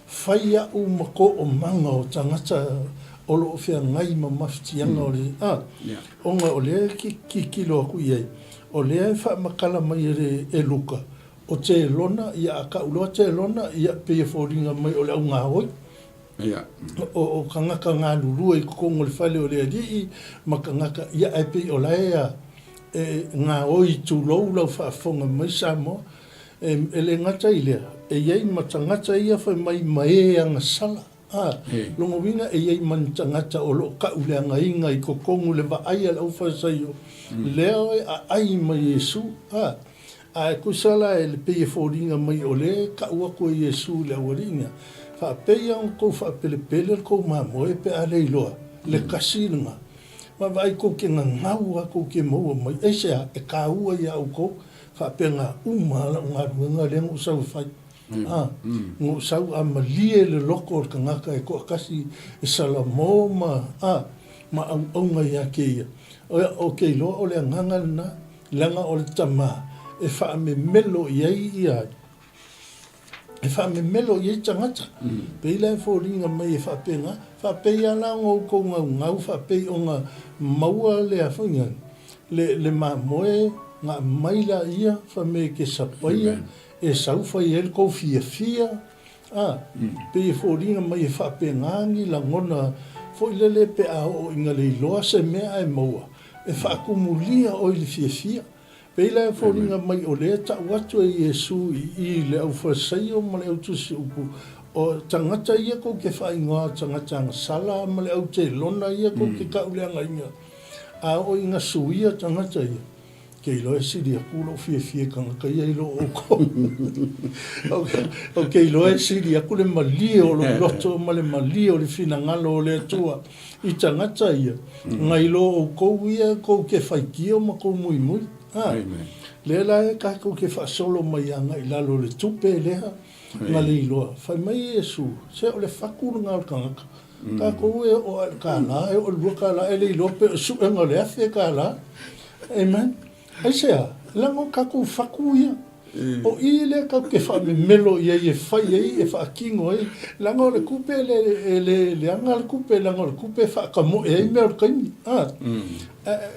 fai au ma toomaga o tagata o lo o feagai ma mafatiaga o le, a, ona o lea e tilotilo atu i ai, o lea e faamatala mai e le, e Luka, o Telona, ia a tau loa Telona, ia pei e foliga mai o le au gaoi. O tagata galulue i totonu o le fale o le alii ma tagata, ia ae pei o la e a, e gaoi tulou lau faafofoga mai Samoa. E, e le gata i lea, e i ai ma tagata ia fai mai ma e agasala. A, lona uiga e i ai ma ni tagata o lo o tauleagaina i totonu le vaai a le aufalesaio, lea e aai mai Iesu. A, Ae tusa la e le pei e foliga mai o lea e tau atu e Iesu i le aualii ina, Faapeia ona tou faapelepele le tou mamoe pe a le iloa, le kasi lena. Ma vaai tou te gagau a tou te maua mai, aisea e kāua iā outou, faapena uma a lau galuega lea na ou sau e fai. A, na ou sau a malie le loko o le tagata e toatasi e salamo ma, a, ma auauna iā te ia. O ke iloa o le agaga lena, Leaga o le tama e faamemelo i ai ia, e faamemelo i ai tagata. Pei la e foliga mai e faapena, faapei lava la ona outou gaugau faapei ona maua le a foi le, le, le mamoe na aumai laia fai mai e te sapaia, e sau fai ai le tou fiafia. A, pei e foliga mai e faapena ni lagona foi lele pe a oo ina le iloa se mea ae maua, e faatumulia oe i le fiafia. Pei la e foliga mai o lea e tau atu e Iesu i i i le aufalesaio ma le autusiupu, o tagata ia kou te faaigoa o tagata agasala ma le autelona ia kou te tauleagaina, a oo ina suia tagata ia, Ke iloa e sili aku lou fiafia i tagata ia i lo oukou. Ou te iloa e sili aku le malie o lou loto ma le malie o le finagalo o le Atua i tagata ia, nai lo oukou ia kou te faitio ma kou muimui. A, lea la e tatou te faasolo mai agai i lalo o le tupe lea na le iloa. Fai mai Iesu, se o le fatu lena o le tagata. Tatou e oo lava i le $1, e oo i le $2, e le iloa pe o le suega o le $1,000. Amen. Aisea? Leaga o tatou fatu ia. O i lea tatou te faamemelo i ai e fai ai, e faatino ai. Leaga o le tupe e le, e le leaga le tupe, leaga o le tupe e faatamoe ai mea o le taimi. A?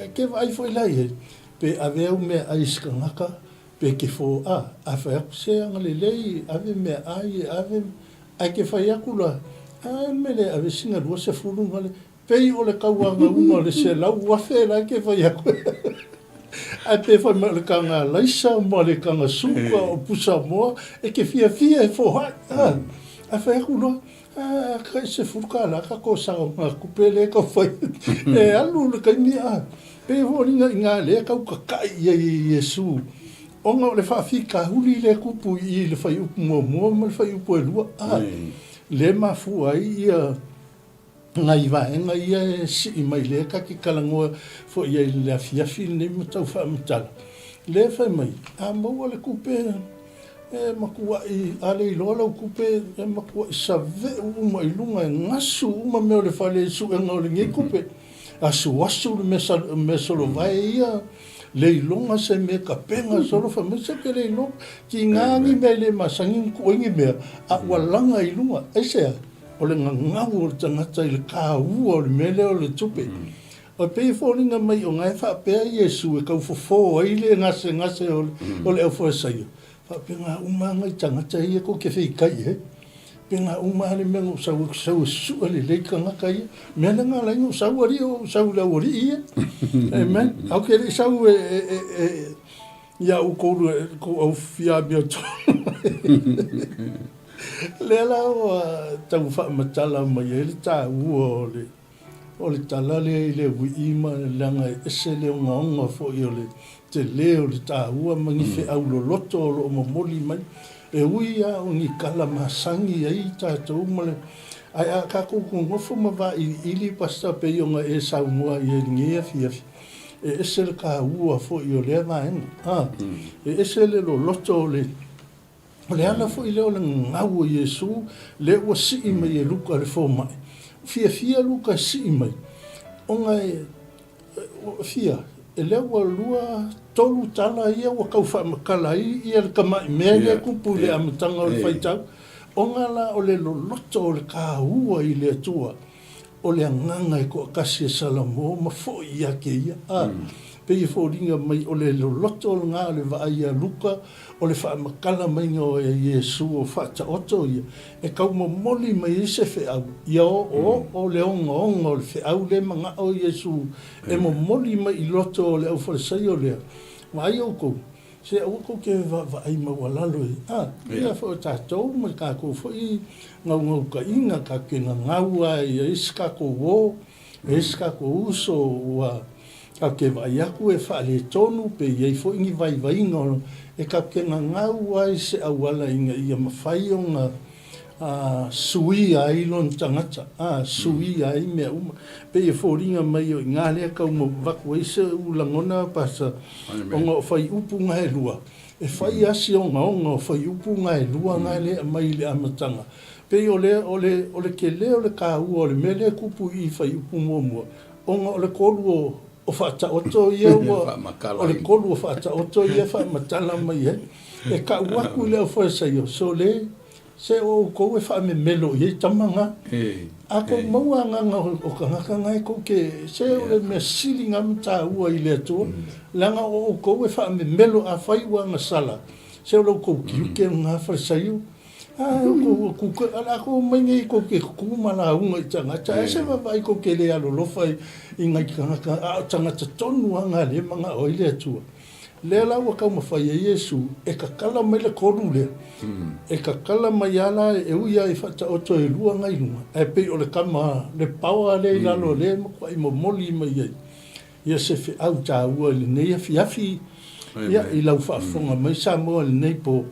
E te vaai foi la i ai, pe ave au meaai i se tagata, pe te fo, a, a fai atu se agalelei, ave meaai, e ave, ae te fai atu la, a e le mea le ave sina 20 ma le, Pei o le tauagauga o le 100,000 la e fai atu. Ae pe fai mai o le taga alaisa ma le taga suka o pusa moa, e te fiafia e foai. Ae fai atu loa, a tai $10 ka ko sao ma kupe le ka fai. E alu le taimi a. Pei e foliga i ngā lea kau kakaʻi i ai e Iesu. Ona o le faafitauli lea tupu i i le fuaiupu muamua ma le fuaiupu e lua. A, le mafua ai ia nai vaega ia e sii mai lea ta te talanoa foi ai i le afiafi lenei ma tau faamatala, lea e fai mai, a maua le tupe e matuai, a le iloa lau tupe e matuai saveu uma i luga e gasu uma mea o le fale i suega o lenei tupe, asuasu le mea solovae ia, le iloga se mea tapena solo fai mai se ke le iloa, tiga ni mea e le masani ona tuu ai ni mea, a ua laga i luga. Aisea? O le gagau o le tagata i le kāua o le mea lea o le tupe. E pei e foliga mai o na e faapea Iesu e tau fofo ai le gasegase o le aufalesaio, faapena uma lava nai tagata ia tou te feitai i ai. Faapena uma lava le mea na ou sau ai, ou te sau e sue lelei tagata ia. O le mea lea na ala ai ona ou sau alii, o ou sau i le aualii ia. Amen. Ae ou te le i sau e ia outou tou au fia amiotonu. Lea la ua tau faamatala mai ai le taua o le o le tala lea i le uii ma leaga e ese le ogaoga foi o le tele o le taua ma ni feau loloto o lo o momoli mai. E ui lava o ni tala masani ai tatou ma le ae a tatou nonofo ma vailiili Pastor pei ona e saunoa i ai i lenei afiafi, e ese le taua foi o lea vaega. A, e ese le loloto o le O le ala foi lea o le gagau o Iesu, lea ua sii mai e Luka le fomai. Fiafia Luka e sii mai, ona e, fia, e lea ua lua, tolu tala ia ua tau faamatala ai ia le tamai mea lea e tupu i le amataga o le faitau, ona la o le loloto o le taua i le Atua. O le agaga e toatasi e Salamo ma foi ia te ia. A, pei e foliga mai o le loloto lena o le vaai ia Luka, o le faamatala maiga o Iesu o faataoto ia, e tau momoli mai ai se feau, ia oooo le ogaoga o le feau lea e manao Iesu e momoli mai i loto o le aufalesaio lea. Vaai outou, Se aua tou te vaavaai maualalo i a ia foi o tatou ma le tatou foi naunautaiga tatou te gagau lava i isi tatou uo, i isi tatou uso ua tatou te vaai atu e faaletonu pe i ai foi ni vaivaiga e tatou te gagau lava i se auala ina ia mafai ona suia ai lona tagata, a, suia ai mea uma. Pei e foliga mai o i ina lea tau avatu ai seu lagona, Pastor, ona o fuaiupu na e lua, e fai lava si ogaoga o fuaiupu na e lua na lea e aumai i le amataga. Pei o le, o le, o le tele o le taua o le mea lea e tupu i i fuaiupu muamua, ona o le tolu o, o faataoto ia ua, o le tolu o faataoto ia e faamatala mai ai. E tau atu i le aufalesaio, sole, Se o outou e faamemelo i ai tama na. A tou maua agaga o tagata na e tou te, se o le mea sili na ma taua i le Atua, leaga o outou e faamemelo afai ua agasala, se o lo outou tiute lena Falisaio. A lakou omai nei kou te kuku ma lauga i tagata, ae se vaavaai kou te le alolofa i nai tagata, a o tagata tonu lava na lea e manao ai le Atua. Lea la ua taumafai ai Iesu e tatala mai le kolu lea, e tatala mai lava la e ui lava i faataoto e lua nai luga, ae pei o le tama le paoa lea i lalo lea e matuai momoli mai ai ia se feau taua i lenei afiafi, ia, i lau faafofoga mai Samoa i lenei po,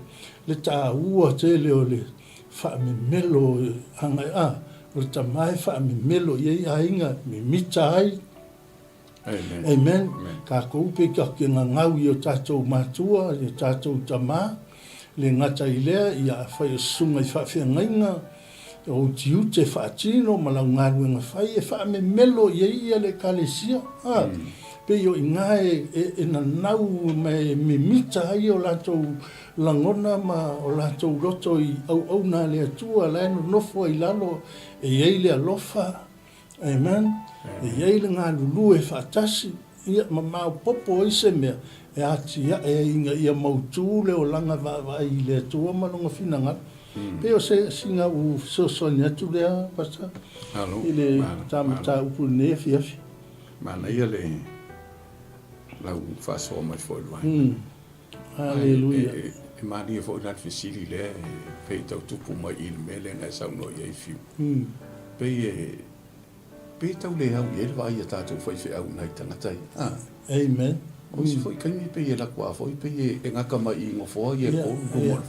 le taua tele o le faamemelo agai a, o le tama e faamemelo i ai aiga, mimita ai. Amen. Amen. Tatou pei tatou te gagau i o tatou matua, i o tatou tama, le gata i lea, ia afai o susuga i faafeagaiga, o ou tiute faatino ma lau galuega fai e faamemelo i ai ia le Ekalesia. A, pei o i ina e, e, e nanau ma e mimita ai o latou lagona ma o latou loto i auauna a le Atua la e nonofo ai i lalo e i ai le alofa, Amen. E i ai le galulue faatasi, ia, ma maopoopo ai se mea e atiae ai ina ia mautu le olaga vaavaai i le Atua ma Lona finagalo. Pei o se sina uu fesoasoani atu lea, Pastor, i le ta mataupu i lenei afiafi. Manaia le lau faasoa mai foi i le vaega. Aleluia. E malie foi la le fesili lea e pei tau tupu mai i le mea lea na e saunoa i ai Fiu. Pei e pei e tau le au i ai le vaai a tatou faifeau i nai tagata ia. Ah. Amen. O isi foi taimi pei e lako a foi pei e gata mai i nofoa ia e kolu luma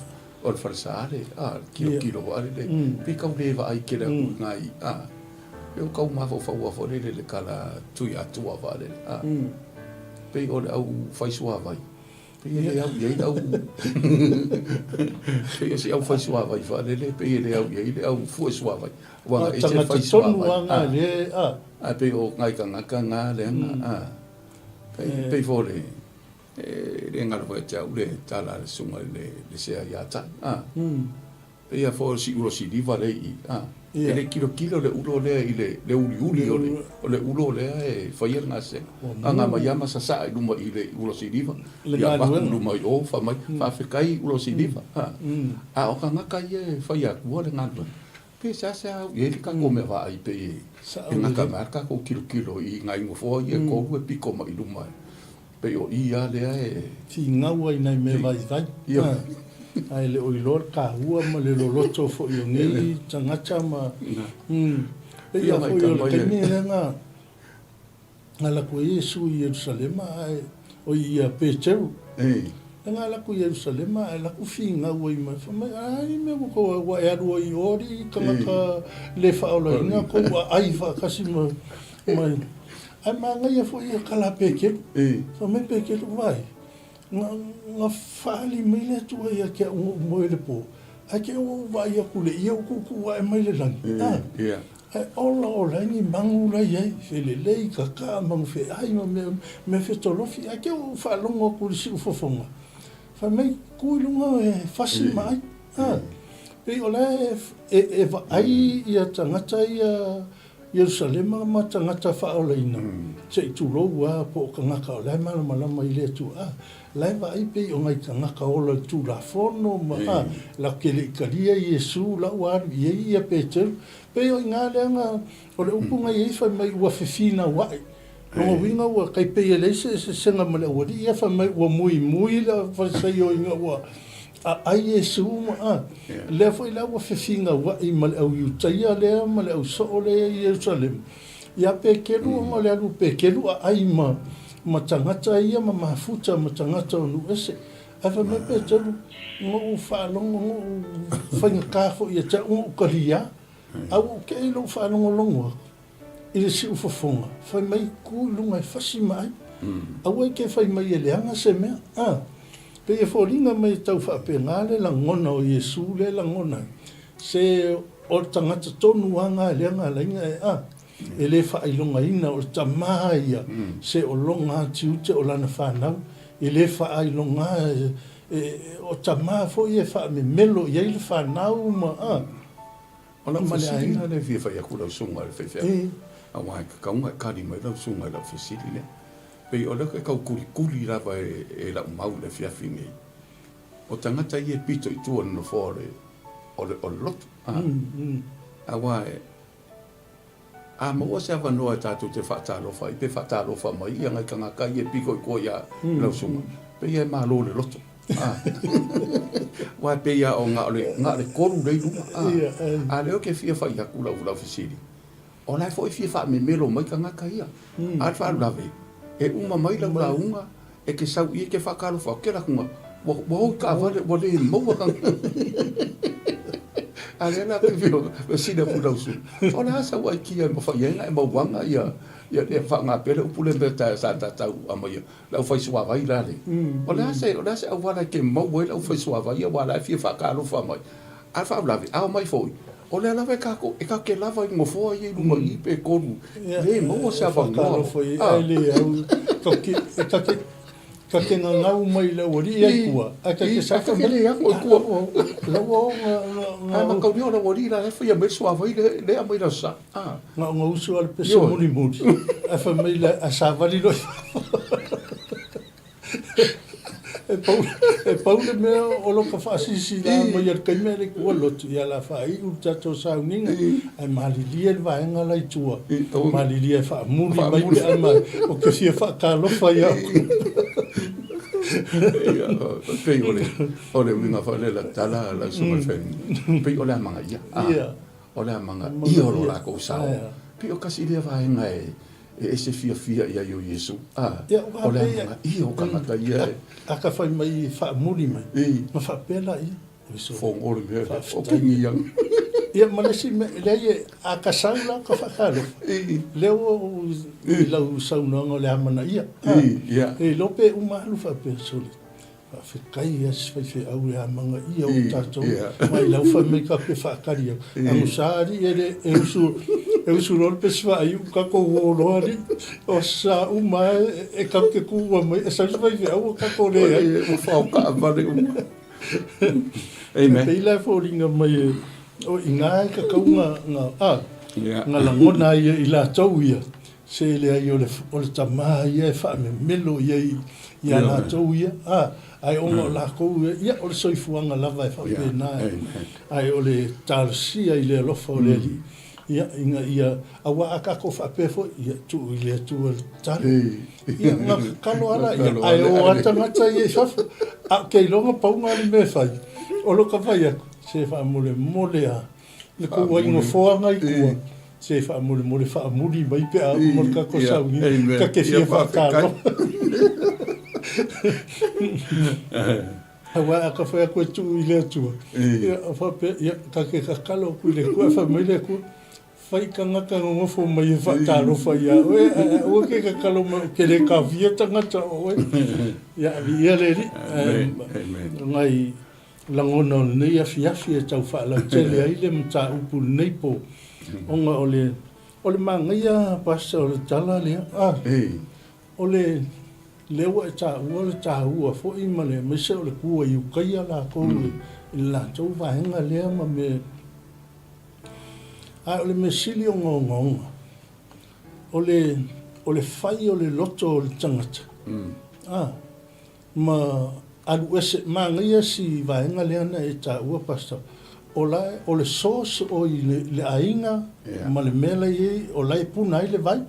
o le falesa le a kilokilo a le pei tau le vaai tele atu i nai a pei o tau mafaufau a foi lele le tala tui atua va lele a pei o le au fai suavai pei e le au i ai le au pei o si au fai suavai faalele pei e le au i ai le au fue suavai ua na ese fai suavai a ae pei o nai tagata na lea na a pei pei foi le e le galo foi ia te au le tala a le susuga i le sea ia Tai a Pei a foi o si ulo siliva lea i i, a, e le kilokilo le ulo lea i le, le uliuli o le, o le ulo lea e faia le gasega. A na aumai lava ma sasaa i luma i le ulo siliva, ia avatu i luma i o, fai mai, faafetai ulo siliva, a. A o tagata ia e fai atua le galuega, pe seasea au i ai le tatou mea vaai pei e gata mai lava le tatou kilokilo i nai nofoa ia e tolu e pito mai i luma e. Pei o i a lea e. Finau ai nai mea vaivai. Ae le o iloa le taua ma le loloto foi o nei tagata ma. Pei lava foi o le taimi lea na alu atu ai Iesu i Ierusalema ae, oi ia Peteru. Lea na alu atu i Ierusalema ae alu atu finau ai mai, fai mai, a ni mea ua tou, ua e alu ai i o alii tagata le faaolaina tou aai faatasi ma. Mai. Ae manaia foi ia tala a Peteru. Fai mai Peteru, Vaai, na, na faaali mai le Atua ia te au na ou moe i le po, ae te i ua ou vaai atu i le ie ua tuutuu ae mai le lagi. A, ae ola ola ai ni magu la i ai, felelei, kakaa, magu feai ma mea, mea fetolofi, ae te i ua ou faalogo atu i le siufofoga, fai mai, Tu i luga e fasi ma ai. A, pei o la e, e, e vaai ia tagata ia Ierusalema ma tagata faaolaina, se i tulou lava po o tagata o la e malamalama i le Atua, a, la e vaai pei o nai tagata ola i le Tulafono ma, a, latou te le i talia Iesu la ua alu i ai ia Peteru. Pei o i ina lea na, o le upu na i ai fai mai ua fefinauai. Lona uiga ua tai pei e leai se eseesega ma le aualii ia, fai mai ua muimui le Farisaio ina ua aai Iesu ma a. Lea foi la ua fefinauai ma le au Iutaia lea ma le au soo lea i Ierusalema ia Peteru ona o le alu o Peteru aai ma ma tagata ia ma mafuta ma tagata o nuu ese. Ae fai mai Peteru, Na ou faalogo, na ou faigata foi ia te au na ou talia, ae ua ou tei i lou faalogologo atu. I le siufofoga, fai mai, Ku i luga e fasi ma ai. Aua e te fai mai e leaga se mea. A! Pei e foliga mai e tau faapena le lagona o Iesu lea e lagona ai, se o le tagata tonu lava na e leaga alaiga e a, e le faailogaina, o le tama ia, se o lona tiute o lana fanau, e le faailoga, o tama foi e faamemelo i ai le fanau ma a. O lau fesili lea e fia fai atu lau susuga i le faifeau, aua e tatau ona e tali mai lau susuga i lau fesili lea. Pei o lea e tau kulikuli lava e lau mau i le afiafi nei, o tagata ia e pito i tua o le nofoa o le o le, o le lotu. A, aua e, a maua se avanoa e tatou te faatalofa ai, pe faatalofa mai ia ngai tagata ia e piko i tua ia lau susuga, pei e malo le loto. A, aua e pei lava o na o le, na o le kolu lea i luga. A, a o lea ou te fia fai atu lau, lau fesili, O la e foi e fia faamemelo mai tagata ia. A o le faalavelave, e uma mai lau lauga, e te sau i i e te faatalofa atu, kela atu ua ua o i taavale ua le maua tagata. A lea la te fia fesili atu i lau sui, o le a sau aikia e mafai ai ona e mauaga ia ia le faaaoga pea le upu lea mea sa tatau aumaia, le aufaisuavai la le. O le a se o le a se auala e te maua ai le aufaisuavai aua o la e fia faatalofa mai. A o le faalavelave, a omai foi, o lea lava e tatou, e tatou te lava i nofoa ia i luma i i pe kolu, le maua se avanoa. Faatalofa i ai le au, e ta te, ta te gagau mai i le aualii ai tua, ae ta te safa mai. Le ago i tua. La ua o nga, nga, nga. Ae mataulia o le aualii la e faia mai le suavai le, le aumai le aso Sa. Na o gausu lava le pese mulimuli, ae fai mai le, ae savali loa i fafo. E pau, e pau le mea o lo ka faasilasila mai a le taimi a le ua lotu, ia la faaiu le tatou sauniga, ae malilie le vaega la i tua, malilie e faamuli mai pe a mai, ou te fia faatalofa ia te. Pei o le, o le uiga foi lea o le tala a lau susuga i le failautusi, pei o le amanaia, o le amanaia o lo latou sao, pei o tasi lea vaega e E ese fiafia i ai o Iesu, a, o le amanaia o tagata ia e. A ka fai mai e faamuli mai, ma faapea laia, Oi sole. Fogo le mea lea, o kengi ia. Ia ma le isi mea, leai e, a ka sau la ka faatalofa, lea ua ou i lau saunoaga o le amanaia, a, e iloa pe uma alu faapea, sole. Faafetai a si faifeau e amanaia o tatou mai lau fai mai ka pe faatali au. Agusa alii e le e usu e usu loa le pesi faaiu tatou o loa alii o sa uma e tatou te tuua mai e sau si faifeau o tatou leai. Ua fao taavale uma. Amen. Pei la e foliga mai e o i ina e tatau na na a na lagona ai e i latou ia Se leai o le, o le tama ia e faamemelo i ai ia latou ia, a, ae ona o latou ia, ia o le soifuaga lava e faapena, ae o le talosia i le alofa o le Alii, ia, ina ia, aua a tatou faapea foi, ia tuu i le Atua le tatalo. Ia, na tatalo lava laia, ae o lava tagata ia i fafo, a ou te iloa na pau na o le mea e fai, o lou ta fai atu, se faamolemole lava. Le kou ai nofoaga i tua, se faamolemole faamuli mai pe a uma le tatou sauniga, ta te fia faatalofa. Aua a ta fai atu e tuu i le Atua, ia faapea, ia ta te tatalo atu i le Atua, ae fai mai le Atua, fai tagata nonofo mai e faatalofa ia oe, ae aua ke tatalo mai ou te le taofia tagata o oe. Ia, viia le Alii. Nai lagona o lenei afiafi e tau faalautele ai le mataupu i lenei po, ona o le, o le manaia, Pastor, o le tala lea, a, o le, lea ua e taua le taua foi ma le, aemaise o le tua i ukaia latou i le latou vaega lea ma mea, ae o le mea sili ona ogaoga, o le, o le fai o le loto o le tagata, a, Ma alu ese, manaia si vaega lea na e taua Pastor, o la o le source o i le, le aiga ma le mea la i ai, o la e puna ai le vai.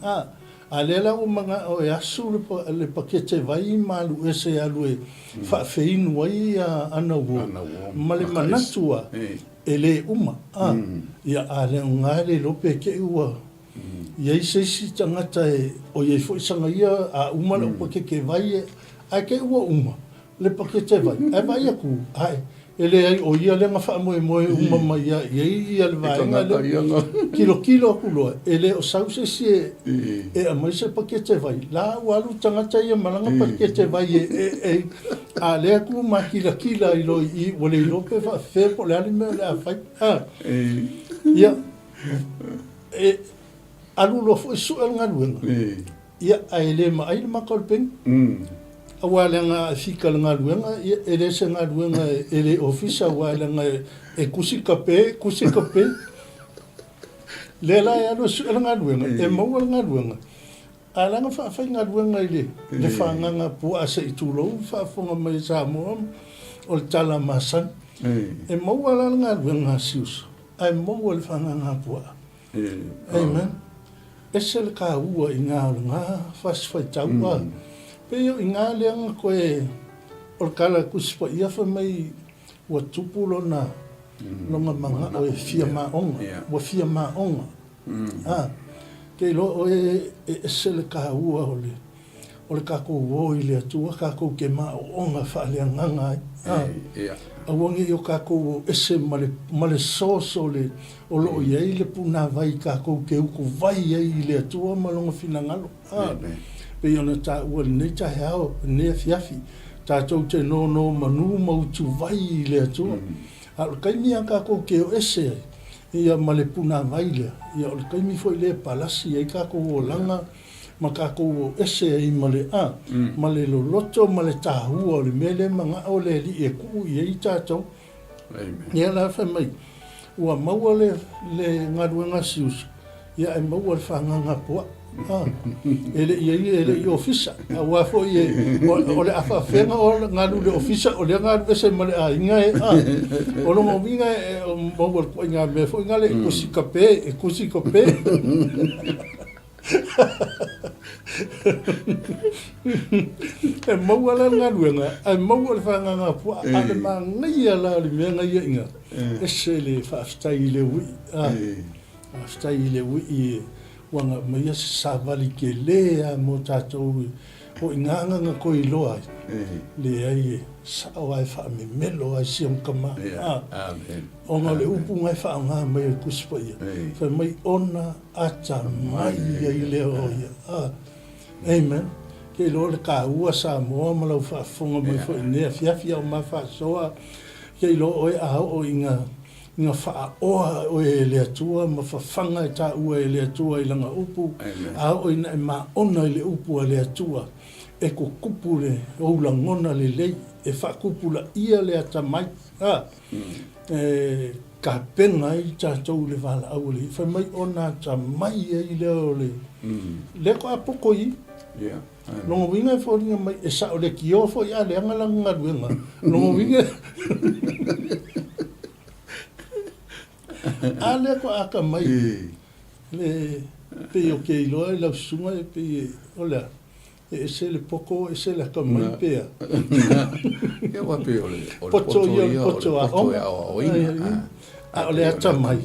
A, a lea la ua manao e asu le, le pakete vai ma alu ese e alu e faafeinu ai ia ana uo, ma le manatu a, e le uma. A, ia a le aoga e le iloa pe te i ua I ai se isi tagata e ʻoi ai foi sana ia a uma lau pakeke vai e, ae te i ua uma le pakete vai, ae vaai atu, ae, e leai ʻo ia lea na faamoemoe uma mai ai i ai ia le vaega lea. Tilotilo atu loa, e le o sau se isi e, e aumai se pakete vai. La ua alu tagata ia ma lana pakete vai e, e, e, a lea tu makilatila ai loa i i, ua le iloa pe faafefea po o le a le mea o le a fai. A, ia. E alu loa foi sue le galuega, ia, ae le maai le maka o le peni. Aua leaga a fika le galuega, ia, e le se galuega e le ofisa, aua leaga e kusi kape, kusi kape. Lea la e alu e sue le galuega, e maua le galuega, ae leaga faafaigaluega i le, le fagaga puaa se i tulou faafofoga mai e Samoa, o le tala masani. E maua la le galuega a si uso, ae maua le fagaga puaa. Amen. Ese le taua i ina o lena fasi faitau a. Pei o ina lea na toe, o le tala a le Tusi Paia fai mai ua tupu lona, lona manao e fia maoga, ua fia maoga. A, te iloa oe e ese le taua o le o le tatou o i le Atua tatou te maoaoga faaleagaga ai. A, aua ne i o tatou o ese ma le, ma le source o le, o lo o i ai le punavai tatou te utuvai ai i le Atua ma Lona finagalo. A, pei ona taua i lenei taeao, lenei afiafi, tatou te nonomanu ma utuvai i le Atua. A o le taimi lava tatou te o ese ai, ia ma le punavai lea, ia o le taimi foi lea e palasi ai tatou olaga, ma tatou o ese ai ma le a, ma le loloto ma le taua o le mea lea e manao le Alii e tuu i ai tatou. Ia la fai mai, ua maua le, le galuega a si uso, ia ae maua le fagaga puaa. A, e le i ai, e le i ofisa, aua foi e, o, o le a faafefea ona galu i le ofisa, o lea galu ese ma le aiga e, a. O lona uiga e, e maua le ituaiga mea foi nale e kusi kape, e kusi kape. E maua la le galuega, ae maua le fagaga puaa, a o le manaia la o le mea na ia ina, ese le faafetai i le uii, a, faafetai i le uii ua na aumaia se savali tele lava mo tatou o i ina na toe iloa ai, leai e sao lava e faamemelo lava i si ona tama, a, ona o le upu na e faaaoga mai e le Tusi Paia, fai mai ona atamai ai lea o ia. Ah, amen. Ke iloa le taua Samoa ma lau faafofoga mai foi i lenei afiafi a o ma faasoa, ke iloa oe a oo ina ina faaoa oe e le Atua ma fafaga e taua e le Atua i lana upu, a oo ina e maona i le upu a le Atua, e tutupu le ou lagona lelei, e faatupulaia le atamai. Ah, e tapena ai tatou i le valaau a le Fai mai ona atamai ai lea o le lea faatoa poto i i. Lona uiga e foliga mai e sao leitioa foi a leaga lana galuega. Lona uiga a lea faatoa atamai le pei o ke iloa i lau susuga e pei o le a? E ese le poto, ese le atamai pe a? Ia aua pei o le poto ia o le poto e aoaoina. A o le atamai,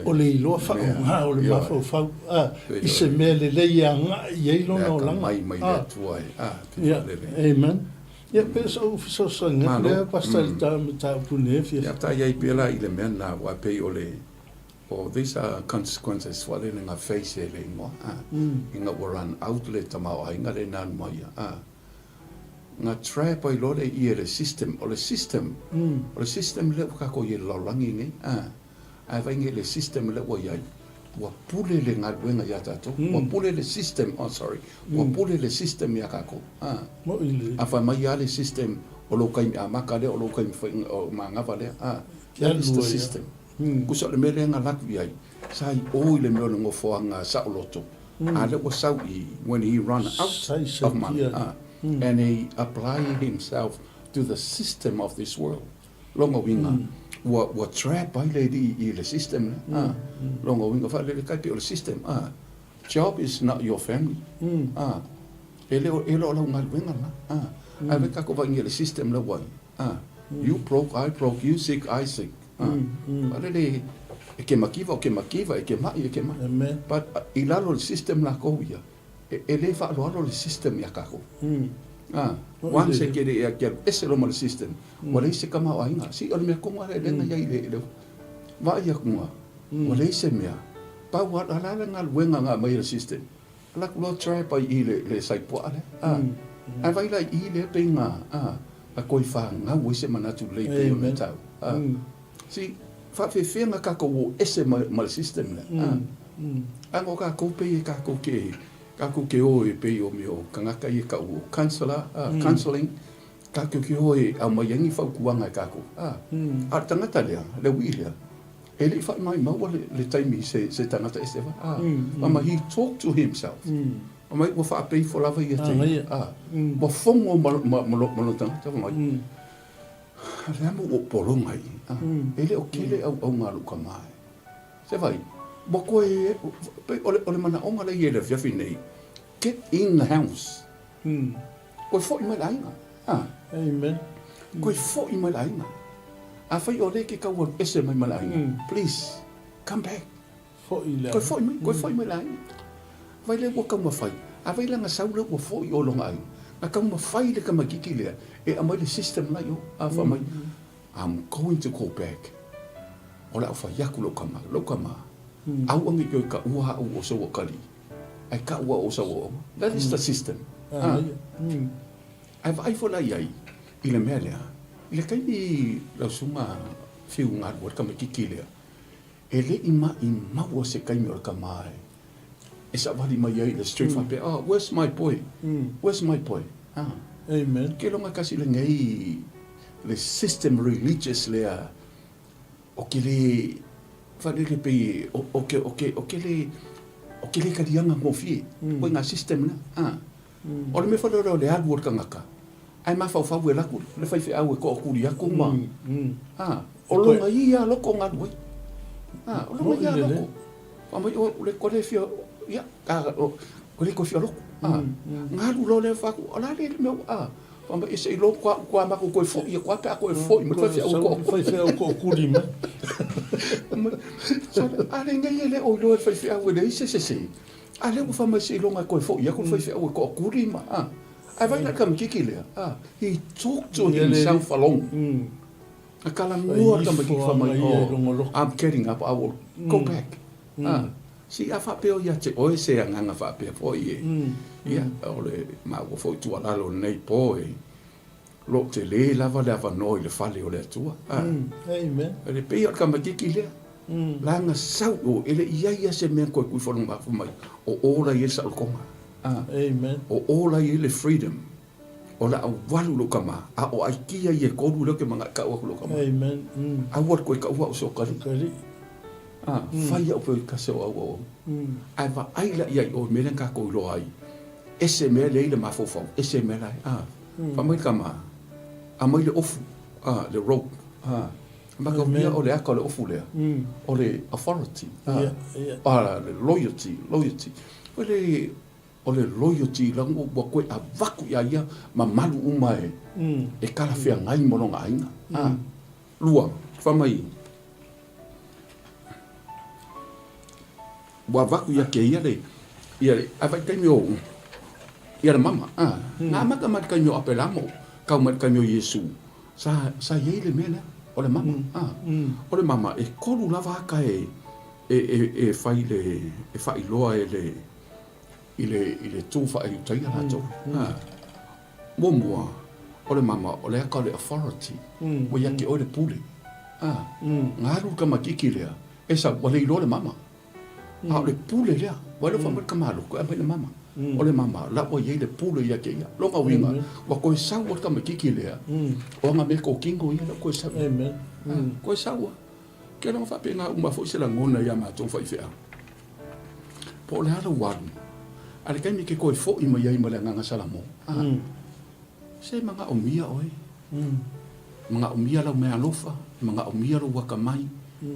o le iloa faaaoga o le mafaufau i se mea lelei e agai i ai lona olaga. Le atamai mai le Atua e. Ia, amen. Ia, pei o sou fesoasoani atu lea Pastor i le mataupu nei afiafi. Ia, ta i ai pea la i le mea lena, aua pei o le Oh these are consequences foi lele nga face e le ingoa a ina ua run out le tamaoaiga le nanu mai ia a nga trap ai loa le ie le system o le system o le system lea ua kakou i ai le lalolagi nei a ae vaai nei le system lea ua iai ua pule le galuega ia tatou ua pule le system oh sorry ua pule le system ia kakou a a fai mai a le system o lou taimi amata lea o lou taimi manava lea a that is the system. Tusa o le mea lea na alu atu i ai, sa i o i le mea o le nofoaga saoloto, a lea ua sau i when he run out of money, and he apply himself to the system of this world. Lona uiga, ua, ua trap ai le alii i le system lea. Lona uiga, faalele tai pei o le system, job is not your family, e le o, e le o lau galuega lena, ae vaai tatou vaai i le system lea ua i ai, you broke, I broke, you sick, I sick. Faalele e ke makiva o ke makiva, e ke maʻi e ke maʻi. But i lalo o le system lakou ia, e le faaaloalo le system iā kakou. Once e ke le ke alu ese loa ma le system, ua leai se tamaoaiga. See, o le mea tonu lava lea na i ai i le vaai atu ga, ua leai se mea. Pau lava, o le a le galuega na aumai e le system? Alu atu loa trap ai i le saipuaa lea. Ae vaai la i i lea pei na toe fanau ai se manatu lelei pei ona tau. See, faafefea na tatou o ese ma le system lea. A no tatou pei e tatou ke, tatou ke o e pei o mea o tagata ia e tau o counsellor, counselling, tatou ke o e aumai ai ni fautuaga e tatou. A o le tagata lea, le uii lea, E le i faamaumauina le taimi i se tagata ese vai. A, ma he talked to himself. Fai mai ua faapea ifo lava ia te ia. A, ua fogo ma lona tagata. Fai mai, Le a mo ua pologa i, a, e le o kele auauna a lou tama e. Se vai, ua toe, pei o le, o le manaoga lea i ai i le afiafi nei, get in the house. Toe foi mai le aiga. A. Amen. Toe foi mai le aiga. Afai o lea e te tau alu ese mai ma le aiga, please, come back. Foi i le aiga. Toe foi mai, toe foi mai le aiga. Vai lea ua taumafai, a vai la na sau lea ua foi i lona aiga, na taumafai le tamaitiiti lea e aumai le system la i o, a fai mai, I'm going to go back. O le a ou fai atu lou tama, lou tama, aua ne i toe taua au o sou atalii, ae tau au o sau aoga. That is the system. A. Ae vaai foi la i ai i le mea lea, i le taimi lau susuga Fiu galue ai le tamaitiiti lea, E le i maʻimaua se taimi o le tama e savali mai ai i le street faapea, oh, where's my boy? Where's my boy? Ah. Amen. Ke loga kasi lenei le system religious lea o ke le whalele pei o, o ke o ke o ke le o ke le kalianga ngofie. Mm. Koe ngā system na. Ah. Mm. O le me whalele o le alu o le tangata. Ae mafaufau e laku le faifeau e toʻatuli aku ma, a, o lona ia loko galu ai. A, o lona ia loko. Fai mai, o le koe le fia, ia, a, o, koe le koe fia loko. A, galu loa lea fa atu, o le a le mea ua, a, fai mai, se i logo koa au koa matou toe foi atu lava pe a toe foi mai le faifeau e toʻatuli. Faifeau toʻatuli mai. A lenei e le o iloa e le faifeau e leai se sese. A lea ua fai mai seiloga e toe foi atu le faifeau e toʻatuli ma, a. Ae vaai la i le tamaitiiti lea, a, he talked to himself alone. A talanoa le tamaitiiti fai mai, oh, I'm getting up, I will go back. A, see, a faapea ia te oe se agaga faapea foi e, ia, o le maua foi tuualalo i lenei po e, lo o tele lava le avanoa i le fale o le Atua. A, Amen. E pei o le tamaitiiti lea, leaga sau i o, e le i i ai lava se mea na toe tuifalogafo mai, o o la e i ai le saolotoga. Amen. O o la e i ai le freedom, o le a ou alu i lou tama, a o aikia ia e tolu lea ou te manaʻo e kau atu i lou tama. Amen. Aua le toe taua au se okalii. A, fai au pei se o au au. Ae vaai la i ai i o i mea lea na tatou iloa ai, ese mea lea i le mafaufau, ese mea la e, a, fai mai le tama, aumai le ofu, a, le rope, a, mataulia o le aka o le ofu lea, o le authority, a, a, le loyalty, loyalty. O le, o le loyalty la ua toe avatu ia ia mamalu uma e, e talafeagai ma lona aiga, a. Lua, fai mai, Ua avatu ia te ia le, ia le, a vaitaimi o, ia le mama, a, na amata mai le taimi o Apelamo, tau mai le taimi o Iesu, sa, sa i ai le mea lea, o le mama, a. O le mama, e tolu lava ata e, e, e, e fai le, e faailoa e le, i le, i le tu faaiutaia latou, a. Muamua, o le mama, o le ata o le authority, ua ia te oe le pule, a. Na alu le tamaitiiti lea, e sau, ua le iloa le mama. A o le pule lea, ua iloa fai mai le tamaloto e aumai le mama. O le mama, la ua i ai le pule ia te ia. Lona uiga, ua toe sau lava le tamaitiiti lea, o ana mea totino ia lea ua toe sau. Toe sau lava. Ke loga faapena uma foi se lagona ia matou faifeau. Po o le a lou alu, a le taimi e te toe foi mai ai ma le agaga Salamo, se manaomia oe. Manaomia lau meaalofa, manaomia lou atamai,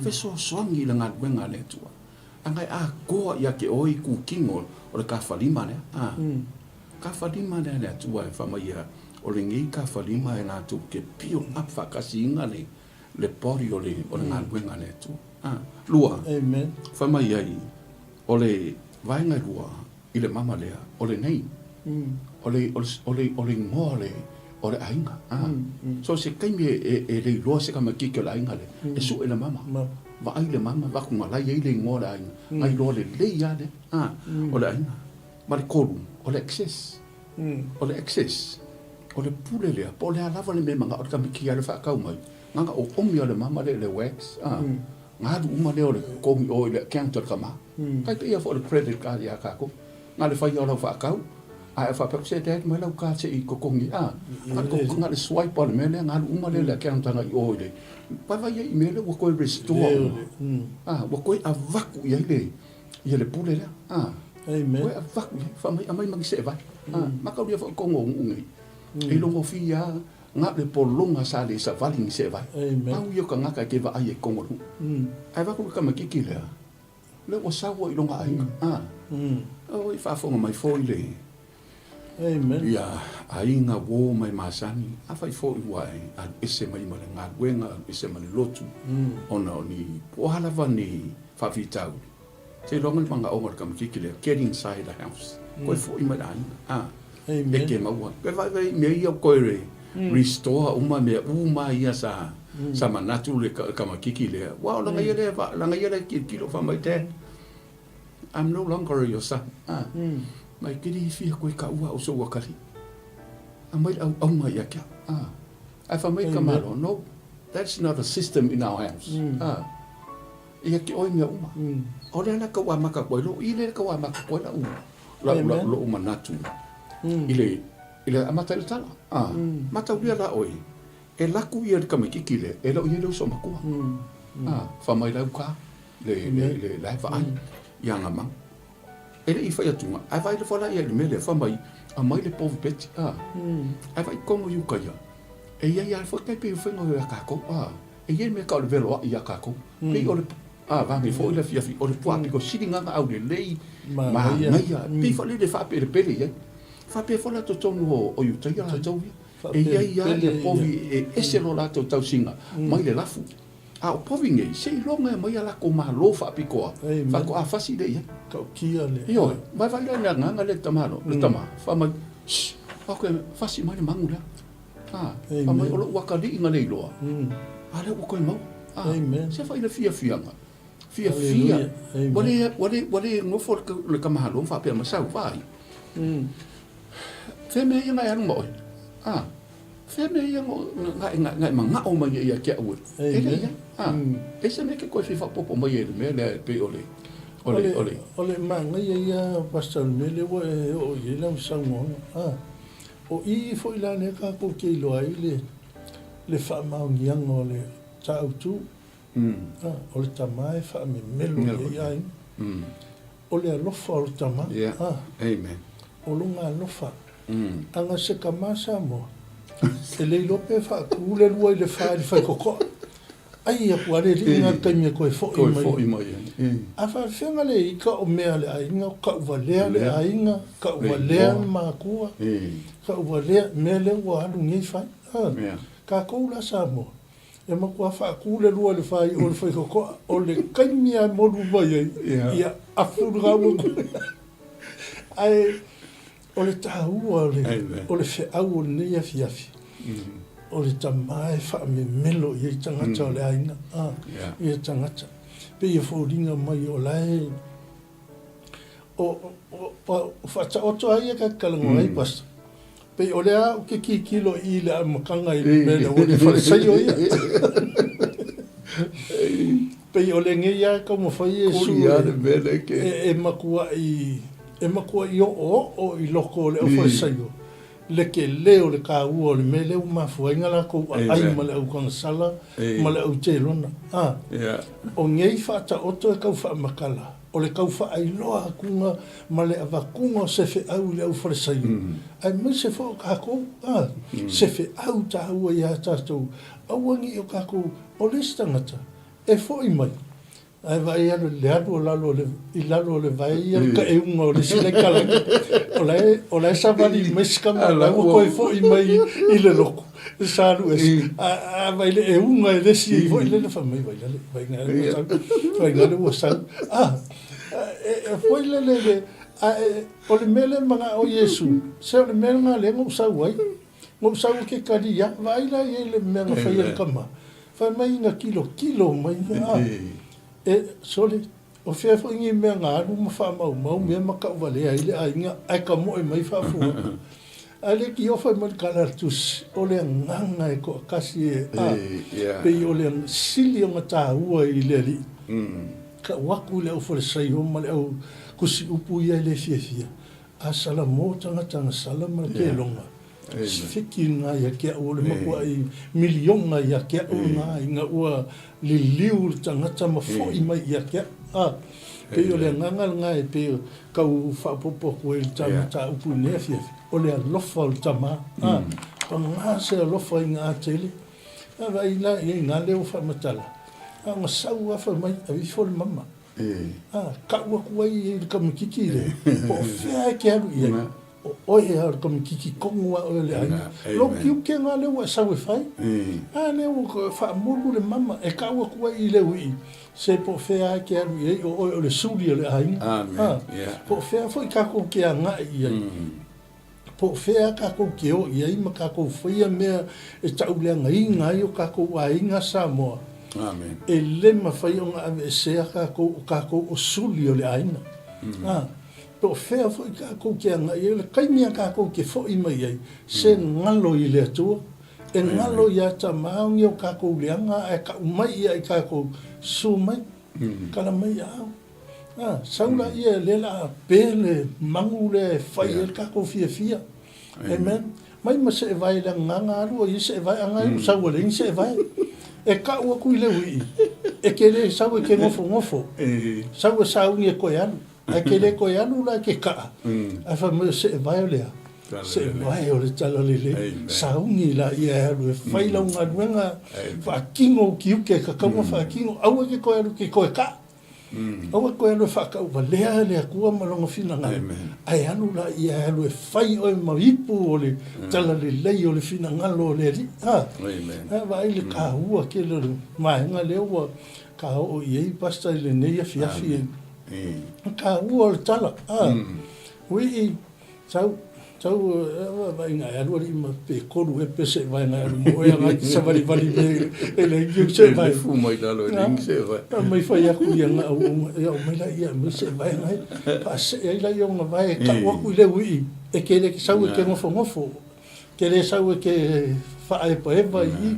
fesoasoani i le galuega a le Atua. Ana e atoa ia te oe i kutino o le tafalima lea. A, tafalima lea a le Atua e fai mai ia, o lenei tafalima e latou te build up faatasiina le, le body o le, o le galuega a le Atua. A, lua, fai mai ai, o le vaega e lua, i le mama lea, o lenei, o le, o le, o le igoa o le, o le aiga. A. So se taimi e, e, e le iloa se tamaitiiti o le aiga lea, e sue le mama. Vaai le mama, vaku na la e i ai le igoa o le aiga, na iloa lelei lava lea, a, o le aiga. Ma le tolu, o le access. O le access, o le pule lea, po o le a lava le mea e manao le tamaitiiti e alu e faatau mai, na ona oomi lava o le mama lea i le wax, a. Na alu uma lea o le totogi o i le account a le tama. Tai pei lava foi o le credit card ia tatou. Na o le fai lava o lau faatau, ae faapea atu, se dad mai lau card se i totogi a. Na o le swipe lava o le mea lea, na alu uma lea i le account ana i o i le, vaivai ai i mea lea ua toe restore uma. A, ua toe avatu i ai le, ia le pule lea. A, toe avatu i ai, fai mai, aumai ma ni seevai. A, mataulia foi totonu o nuu nei, e iloa gofie lava. Na o le pologa sa le savali ni seevai. Pau ia o kagaka e ke vaai ai i kogo o le nuu. Ae vaai atu le tamaititi lea, lea ua sau ai i lona aiga. A, oi faafofoga mai foi le ia aiga uo ma e masani, afai foi ua e alu ese mai ma le galuega, alu ese ma le lotu, ona o ni, po o a lava ni faafitauli, Seiloga le manaoga o le tamaititi lea, get inside the house. Koe foi mai le aiga. A, e ke maua. Koe vaivai i mea ia o koe re, restore uma mea uma ia sa, sa manatu le tamaititi lea. Ua o lana ia lea, lana ia lea tilotilo fai mai, Dad, I'm no longer your son. A, mai ke le fia koe taua au sou atalii. Aumai le auauna ia te au. A, ae fai mai le tamaloa, no, that's not a system in our house. A, Ia te oe mea uma. O lea la tau amata atu ai lou, i lea tau amata atu ai lau, lau, lau, lou manatu i le, i le amata i le tala. A, mataulia la oe, e laku ia le tamaititi lea, e le o i ai le uso matua. A, fai mai la e uka, le, le, le, la e vaai i ana mau. E le i fai atuga, ae vaai loa la ia i le mea lea, fai mai, aumai le povi peti, a, ae vaai tonu i uka ia, e i ai lava foi tai pei o faiga o ia tatou, a. E i ai mea tau o le veloaʻi iā kākou. Pei o le, a, vaeane foi le afiafi, o le puaa pito sili na na aulelei, manaia, pei foi lele e faapelepele i ai. Faapea foi la totonu o Iutaia latou ia. E i ai lava ia povi e ese lo latou tausiga mai le lafu. A o povi nei, seiloga e aumai a latou malo faapitoa, faatoa fasi lea i ai. Tautia le. Ioe, vaivai lea i le agaga lea i le tamaloa, le tama, fai mai, Shh, ok, fasi mai le magu lea. A, fai mai o lou atalii na le iloa, a lea ua toe maua. A, se fai le fiafiaga, fiafia, ua le, ua le, ua le nofo le tamāloa ma faapea mai, sau, vaai. Fea mea ia na e alu ma oe? A, fea mea ia na, na, na e manao mai ai ia te au e? E le i ai. A, e se mea e te toe fia faaopoopo mai ai i le mea lea e pei o le, o le, o le. O le manaia ia Pastor o le mea lea ua e oo i ai lau saunoaga. A. O i foi la lea tatou te iloa ai le le faamaoniaga o le Taautu, a, o le tama e faamemelo i ai aiga. O le alofa o le tama, a, o lona alofa. Ana se tama Samoa, e le iloa pe faatu le lua i le fa i le faitotoa. Ai aku a le alii na le taimi e toe foi mai. Toe foi mai ai. A faafefea le ika o mea a le aiga, o tauvalea le aiga, tauvalea le matua, tauvalea mea lea ua alu nei fai. A, tatou la Samoa, e matua faatu le lua i le fa i o le faitotoa, o le taimi lava e molu mai ai, ia afu le galu atu. Ae O le taua o le feau o lenei afiafi, o le tama e faamemelo i ai tagata o le aiga, a, ia tagata. Pei e foliga mai o la e, o, o, o faataoto lava ia ta te talanoa ai, Pastor. Pei o lea ou te tilotilo i i le amataga i le mea lea ua le falesaio ia. Pei o lenei lava e taumafai Iesu e, e matuai E matuai oooo i loko o le aufalesaio le tele o le taua o le mea lea ua mafua ai na latou aai ma le autagasala ma le autelona. A, o nei faataoto e tau faamatala, o le tau faailoa atuga ma le avatuga o se feau i le aufalesaio, aemaise foi o tatou, a, se feau taua ia tatou, aua ne i o tatou, o le isi tagata e foi mai, Ae vaai alu le alu o lalo o le, i lalo o le vai ia le taeuga o le isi laikalaki. O la e, o la e savali mai si tama, la ua toe foi mai i le lotu, i sa alu ese. A, a vaai le euga e le isi ai foi lele fai mai, vai lale, vai nga le ua sau, vai nga le ua sau. A, e, e foi lele le, a e, o le mea lea manao Iesu, se o le mea lena lea na ou sau ai. Na ou sau i ke kali ia, vaai la i ai le mea na fai e le tama. Fai mai na tilotilo mai ia, a, e, sole, o fea foi nei mea na alu ma faamaumau mea ma tauvalea ai le aiga ae tamoe mai faafuaga. Ae le tiofa mai le tala a le tusi, o le agaga e toatasi e, a, pei o le sili ona taua i le Alii. Tau atu i le au Falesaio ma le au tusi upu ia e le fiafia, A Salamo tagata na sala ma le keloga, sefiki lena ia te au, o le matuai miliona ia te au lena ina ua liliu le tagata ma foi mai ia te au. A, pei o le agaga lena e pei tau faaopoopo atu ai i le ta mataupu i lenei afiafi, o le alofa o le tama. A, Paga se alofa i ga tele. A vaai la i ai ga lea ua faamatala, a ona sau lava fai mai, ave ifo le mama. A kau atu ai i le kamakiki lea, po o fea e ke alu i ai, o oe lava o le kamakiki tonu lava oe o le aiga. Lou tiute ga lea ua e sau e fai. A lea ua faamolu le mama, e kau atu ai i le uii, se po o fea lava e ke alu i ai, o oe o le suli o le aiga. A, po o fea foi tatou te agai i ai. Po o fea tatou te o i ai ma tatou faia mea e tauleagaina ai o tatou aiga Samoa. Amen. E le mafai ona aveesea tatou o tatou o suli o le aiga. Mm. A, po o fea foi tatou te agai ai, o le taimi a tatou te foi mai ai, se galo i le Atua, e galo iā Tama o ni o tatou leaga ae kau mai ia i tatou, susu mai, mm. kala mai ia au. A, sau laia lea la a pe le magu lea e fai ai le tatou fiafia. Amen. Mai ma seevae i le agaga alu o ia seevae aga e sau ua leai ni seevae. E kau atu i le uii, e ke le sau e ke nofonofo. Sau e sauni e koe alu. Ae ke le koe alu la e ke kaa. Ae fai mai o seevae o le a? Seevae o le talalelei. Sauni laia e alu e fai lau galuega, faatino utiuti e tatau ona faatino. Aua e ke toe alu e ke toe kaa. Aua toe alu e faatauvalea le Atua ma Lona finagalo, ae alu la ia e alu e fai oe ma ipu o le talalelei o le finagalo o le Alii. A, a vaai le taua tele o le vaega lea ua ka oo i ai Pastor i lenei afiafi. E taua o le tala. A, ui Sau, sau, vaai na e alu alii ma pe kolu ea pe seevae na e alu mo oe agai te savalivali me e leai ni ou seevae. E lefu mai lalo e leai ni seevae. Mai fai atu ia na au ia aumai laia aumai seevae nai. Faasee ai laia ona vae e tau atu i le uii e ke le sau e ke nofonofo. Ke le sau e ke faaevaeva i i.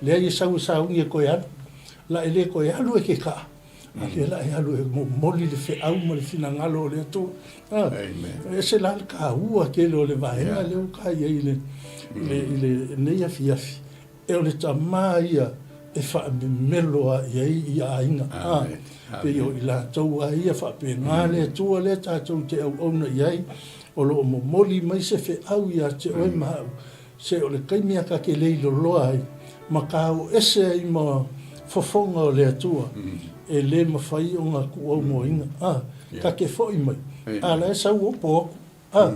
Leai e sau e sauni e toe alu. La e le toe alu e ke kaa. A lea la e alu e momoli le feau ma le finagalo o le Atua. E ese la le taua tele o le vaega lea ua ta i ai i le, i le, i lenei afiafi. E o le tama ia e faamemelo lava i ai i aiga. A, pei o i latou lava ia faapena le Atua lea tatou te auauna i ai, o lo o momoli mai se feau ia te oe ma au. Se o le taimi a ta te leiloloa ai ma ta o ese ai ma fofoga o le Atua, e le mafai ona tuuaunoaina. A, ta te foi mai, a la e sau opo aku. A,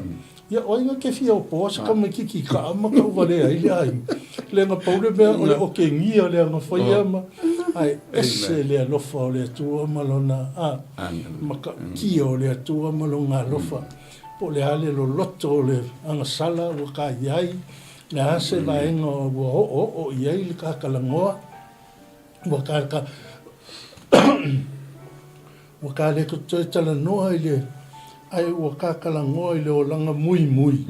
ia o ai na te fia opoa se tamaititi kaa ma tauvalea ai le aiga? Le na pau le mea o le okegia lea na faia ma, ae ese le alofa o le Atua ma lona, a, matautia o le Atua ma lona alofa. Po o le a le loloto o le agasala ua ka i ai, le a se vaega ua oooo i ai le kakalanoa, ua ka, ka, ua ka le toe talanoa i le, ae ua kakalanoa i le olaga muimui,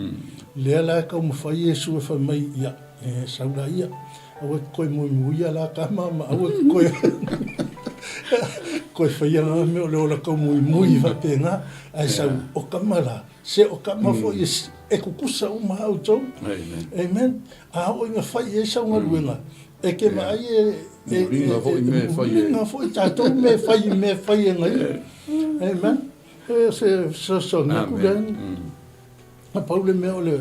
lea la e taumafai Iesu e fai mai, ia, e sau la ia, aua e te toe muimuia la tama ma aua e te toe toe faia la mea o le ola taumuimui faapena, ae sau o tama la, se o tama foi e tutusa uma a outou. Amen. A oo ina fai i ai sau galuega, e ke vaai e e Muliga foi mea e fai e. Muliga foi tatou mea e fai i mea e fai e gaia. Amen. E se fesoasoani atu lea. Na pau le mea o le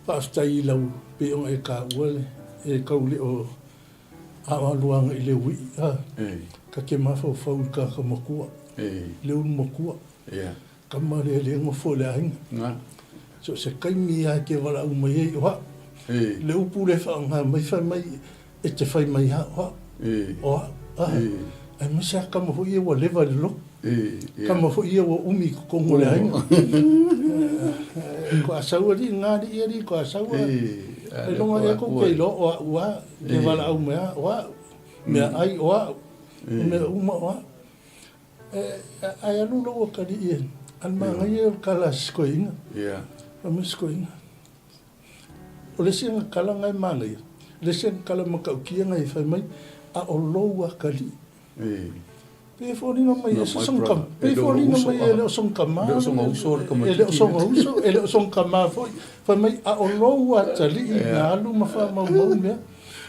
faafetai i lau pei ona e taua le e tau le o aoalu agai i le uii a ka te mafaufau i ka matua le ulu matua tama lea le nofo i le aiga so o se taimi lava e te valaau mai ai o au le upu lea e faaaoga mai fai mai e te fai mai lava o au o au a aemaise lava tama foi ia ua leva i le lotu Tama foi ia ua umi i totonu o le aiga. Ko a sau alii, nga alii alii, ko a sau a. Ailoga ea kou te iloa o a'u a, te valaau mai a, o a'u, mea ai o a'u, mea uma o a'u. Ae alu lou atalii e, a le manaia o le tala a si toeaina. Fai mai si toeaina. O le isi agatala na e manaia, le isi agatala matautia na e fai mai, a o lou atalii. Pei e foliga mai e pei e foliga mai e le o sona tama, e le o sona uso le e le o sona uso, e le o sona tama foi. Fai mai, a o lou atalii na alu ma faamaumau mea.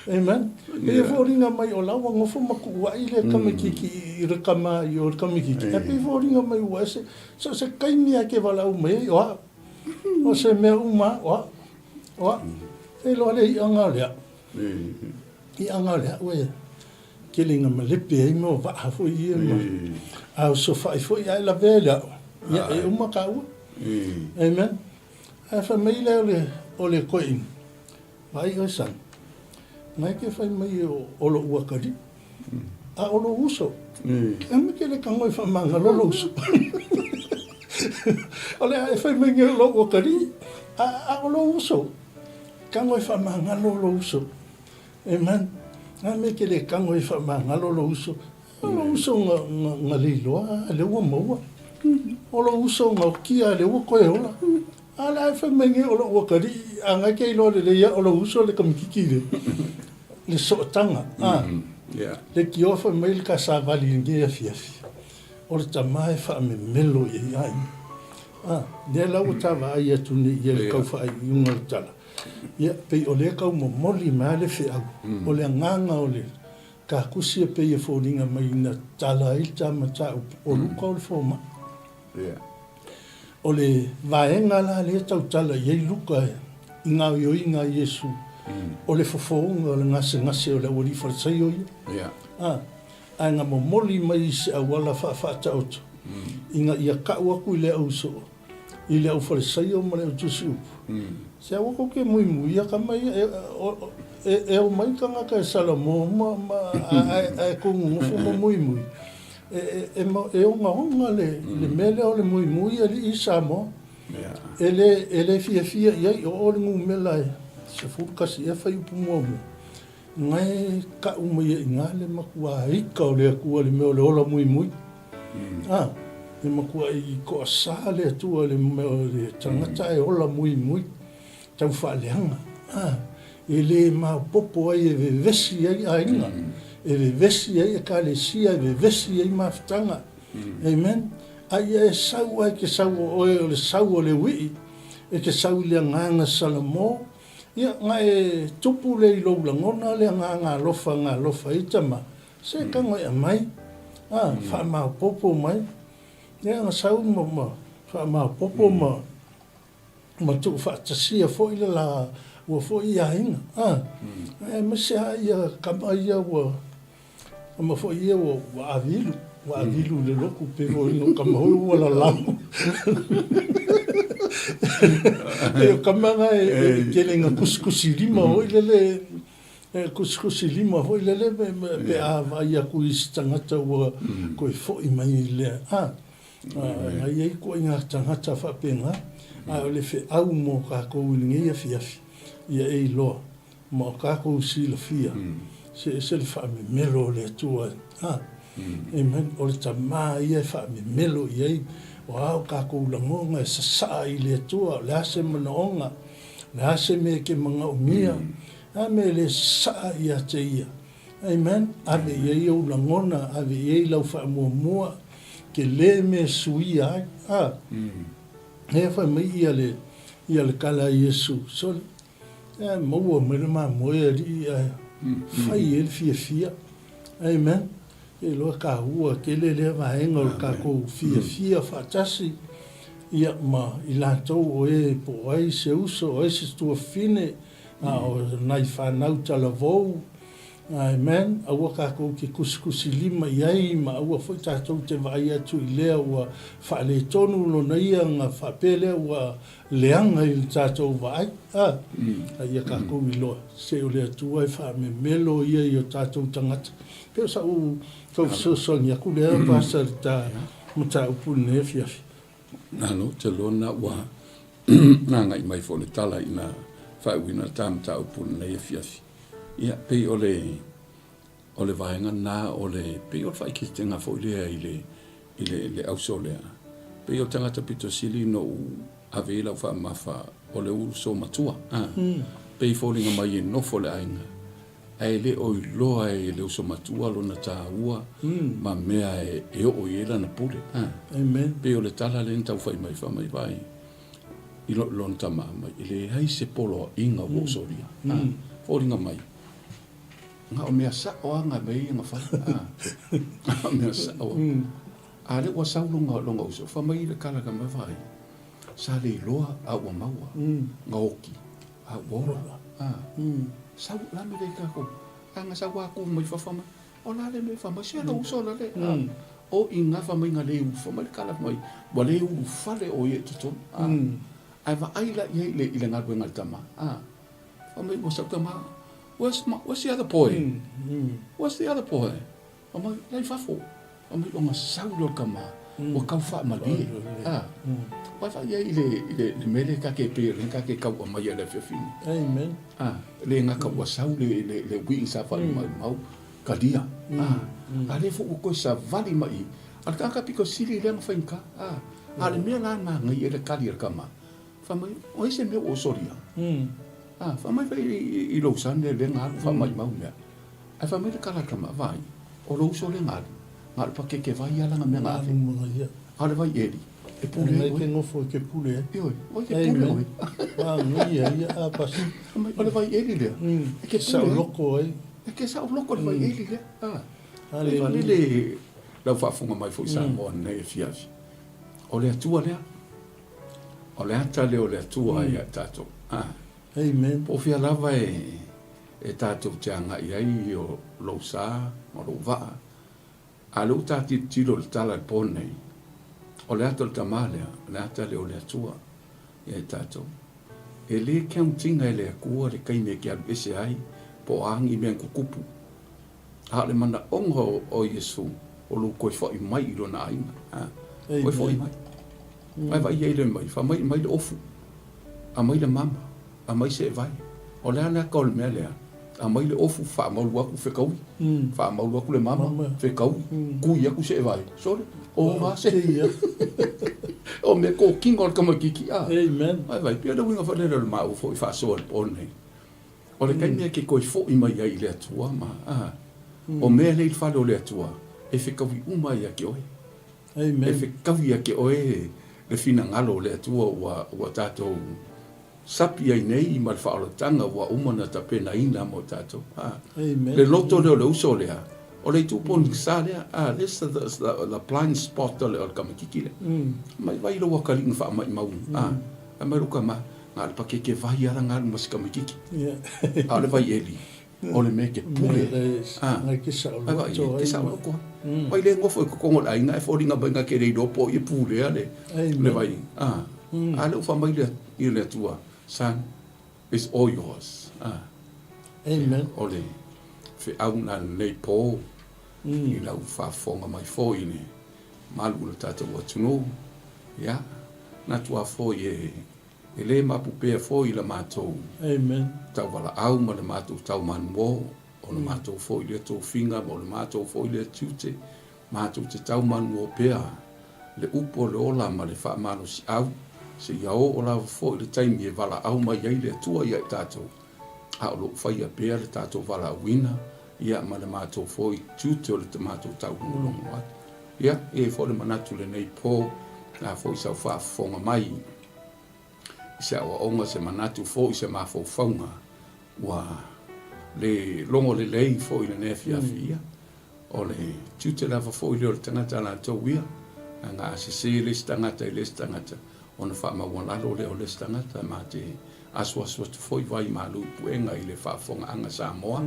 Amen. Pei e foliga mai o la ua nofo ma tuuai le tamaititi i le tama i o le tamaititi. Ae pei e foliga mai ua ese, so o se taimi lava e te valaau mai ai, o au. O se mea uma lava, o au. O au. E iloa le iʻaga o le aʻu. Iʻaga o le aʻu e tele ina malepe ai mea o vaa foi ia ma a osofai foi ae lavea i le aʻu, ia e uma kāua. Amen. Ae fai mai lea o le, o le toeaina, Vaai oe son, na e te fai mai o loʻu atalii, a o lou uso, e me ke le tago e faamagalo lou uso. O le a e fai mai nei o loʻu atalii, a o lou uso, tago e faamagalo lou uso. Amen. A me ke le tago e faamagalo lou uso, O lou uso na le iloa a lea ua maua. O lou uso na okia a lea ua toe ola. A le a e fai mai nei o lou atalii, a na e te iloa lelei ia o lou uso le kamititi le, le sootaga, a. Leitioa fai mai le ta savali i lenei afiafi, o le tama e faamemelo i ai aiga. A, lea la ua ta vaai atu nei i ai le tau faaiuiuga o le tala. Ia, pei o lea e tau momoli mai lava le feau, o le agaga o le Takusi e pei e foliga mai na tala ai le ta mataupu o Luka o le fomai. O le vaega la lea e tautala i ai Luka i gaoioiga a Iesu, o le fofouga o le gasegase o le aualii Farisaio ia. A, ae na momoli mai i se auala faafaataoto ina ia kau atu i le au soo, i le au Farisaio ma le au tusi upu, Se aua kou ke muimuia kama ia, e omai tagata e salamo ma ae kou nonofo ma muimui. E ogaoga le mea lea o le muimui alii i Samoa. E le fiafia i ai, o o le numera e 11 ea fuaiupu muamua. Nae kau mai ai ina le matua ika o le Atua i le mea o le ola muimui. A, e matuai toasā le Atua i le mea o le tagata e ola muimui, tau faaleaga. A, e le maopoopo ai e vevesi ai aiga, e vevesi ai ekalesia, e vevesi ai mafutaga. Amen. A ia e sau a e te sau o oe o le sau o le uii, e te sau i le agaga Salamo, Ia, na e tupu le i lou lagona le agaga alofa na alofa ai tama, se tago e aumai, a, faamaopoopo mai. Ia, na sau ma, ma faamaopoopo ma, ma tuufaatasia foi le la ua foi aiga, a, aemaise lava ia tama ia ua, Tama foi ia ua avilu, ua avilu i le lotu pei foi ona o tama foi ua lalau. Pei o tama na e tele ina kusikusi lima foi lele, e kusikusi lima foi lele pe a vaai atu i se tagata ua toe foi mai i le, a, na i ai ituaiga tagata faapena, a o le feau mo tatou i lenei afiafi, ia e iloa Ma o tatou silafia, se ese le faamemelo o le Atua, a. Amen. O le Tama ia e faamemelo i ai, o a o tatou lagona e sasaa i le Atua, o le a se manaoga, o le a se mea e te manaomia, a mea e le sasaa ia te Ia. Amen. Ave i ai ou lagona, ave i ai lau faamuamua, tele mea e suia ai, a. Lea fai mai ia le, ia le tala a Iesu, sole, Ae maua mai le mamoe alii ae fai ai le fiafia. Amen. E iloa taua tele lea vaega o le tatou fiafia faatasi ia ma i latou o e po o ai se uso, o ai se tuafafine, a o nai fanau talavou. Amen. Aua tatou te kusikusilima i ai ma aua foi tatou te vaai atu i lea ua faaletonu lona ia na faapea lea ua leaga i le tatou vaai, a, a ia tatou iloa, se o le Atua e faamemelo ia i o tatou tagata. Pei o sa'u tau fesoasoani atu lea, Pastor, i le ta mataupu i lenei afiafi. Malo, ou te iloa lena ua agai mai foi le tala ina faaiuina le ta mataupu i lenei afiafi. Ia, pei o le, o le vaega lena o le, pei o le faaeteetega foi lea i le, i le, le auso lea. Pei o le tagata pito sili ona ou ave i ai lau faamamafa o le uso matua. A, pei e foliga mai e nofo le aiga, ae le o iloa e le uso matua lona taua ma mea e oo i ai lana pule. A, pei o le tala lea na tau fai mai, fai mai, vaai i lona tama mai, e leai se poloaiga ua ou solia. A, foliga mai, Na o mea sao lava na mea ia na fai. Na o mea sao. A lea ua sau lona, lona uso, fai mai le kala ka mai vaai, sa le iloa a ua maua, na oki, a ua ola. A, sau la me le kako. Anga sau a ku mai fafa mai. O la le me fa mai se lo uso la le. A, o inga fa mai nga le u fa mai kala mai. Wa le u fale o ye tutu. A, ai va ai la ye le i le ngalu ngal tama. A, fa mai wa sau tama. Where's the other boy? Where's the other boy? Fa mai la i fafo. Fa mai o nga sau lo kama. Ua kau faamalie. A, wai fa ia i le i le le mele ka ke pe le ka ke kau a mai le fiafini. Amen. A, le nga ka ua sau le le le wi sa fa mai mau ka dia. A, a le fo ko sa vali mai. A ka ka piko sili le ma fainka. A, a le mea la na ngai ele kali el kama. Fa mai o ese mea o soria. A, fa mai fa i lo sa ne le nga fa mai mau mea. Ai fa mai le kala kama vai. O lo uso le ngalu. Ngalu pa ke ke vai ala nga mea nga ave. A le vai eli. E pule ai. Ke ngofo ke pule ai. Ioi, oi ke pule oi. Ah, ia ia a pas. O le vai eli lea. E ke sa loko ai. E ke sa loko le vai eli lea. Ah. Ale le le lau faafofoga mai foi Samoa nei e fiafi. O le Atua lea. O le ata lea o le Atua ia tatou. Ah. Amen. Po fia lava e e tatou te agai ai o lou sa ma lou vaa. A lea ua ta tilotilo i le tala i le po nei, o le ata o le tama lea, o le ata lea o le Atua ia i tatou. E le counting-a e le Atua le taimi e te alu ese ai po o a ni mea na tutupu. A o le manaʻoga o Iesu, o lou toe foʻi mai i lona aiga. A, toe foʻi mai. Ae vaai i ai le mai, fai mai, mai le ofu, aumai le mama, aumai seevae. O le a le ata o le mea lea? Aumai le ofu, faamaulu atu fetaui, faamaulu atu le mama, fetaui, kui atu seevae. Sole, o vase. O mea kokino a le tamaitiiti, a. Amen. Vaai, vaai, pei o le uiga foi lea o le maua foi faasoa i le po lenei. O le taimi e ke toe foʻi mai ai i le Atua ma, a, o mea lea i le fale o le Atua, e fetaui uma ia te oe. Amen. E fetaui ia te oe le finagalo o le Atua ua, ua tatou sapi ai nei ma le faaolataga ua uma ona tapenaina mo tatou. A, Amen. le loto lea o le uso lea, o le itu ponisa lea, a, this is the blind spot o le, o le kamakiki lea. Mai vai lou akalii na faamaimau, a, fai mai lou tama, Na o le pakeke vai ala ngalu ma si tamaititi. A o le vai eli, o le mea e te pule. A, ai vai, ke saoloto ai. Vai le nofo i totonu o le aiga e foliga mai na te le iloa po o i e pulea le, le vai. A, a lea ua fai mai le, i le Atua, Son, it's all yours. A, Amen. O le feau na lenei po i lau faafofoga mai foi i le malu o le tatou atunuu. Ia, na atu lava foi e E le mapu pea foi la matou Amen. tauvalaau ma le matou taumanuo, o le matou foi lea tofiga ma o le matou foi lea tiute, matou te taumanuo pea le upu o le ola ma le faamalosiau, seia oo lava foi le taimi e valaau mai ai le Atua ia i tatou, a o lo o faia pea le tatou valaauina, ia ma le matou foi tiute o le matou taulogologo atu. Ia, e i ai foi le manatu i lenei po, a foi sau faafofoga mai i se aoaoga, se manatu foi, se mafaufauga ua le logo lelei foi i lenei afiafi. Ia, o le tiute lava foi lea o le tagata latou ia, leaga a sese le isi tagata i le isi tagata, ona faamaualalo lea o le isi tagata, ma te asuasu atu foi vai malu i puega i le faafofogaaga Samoa.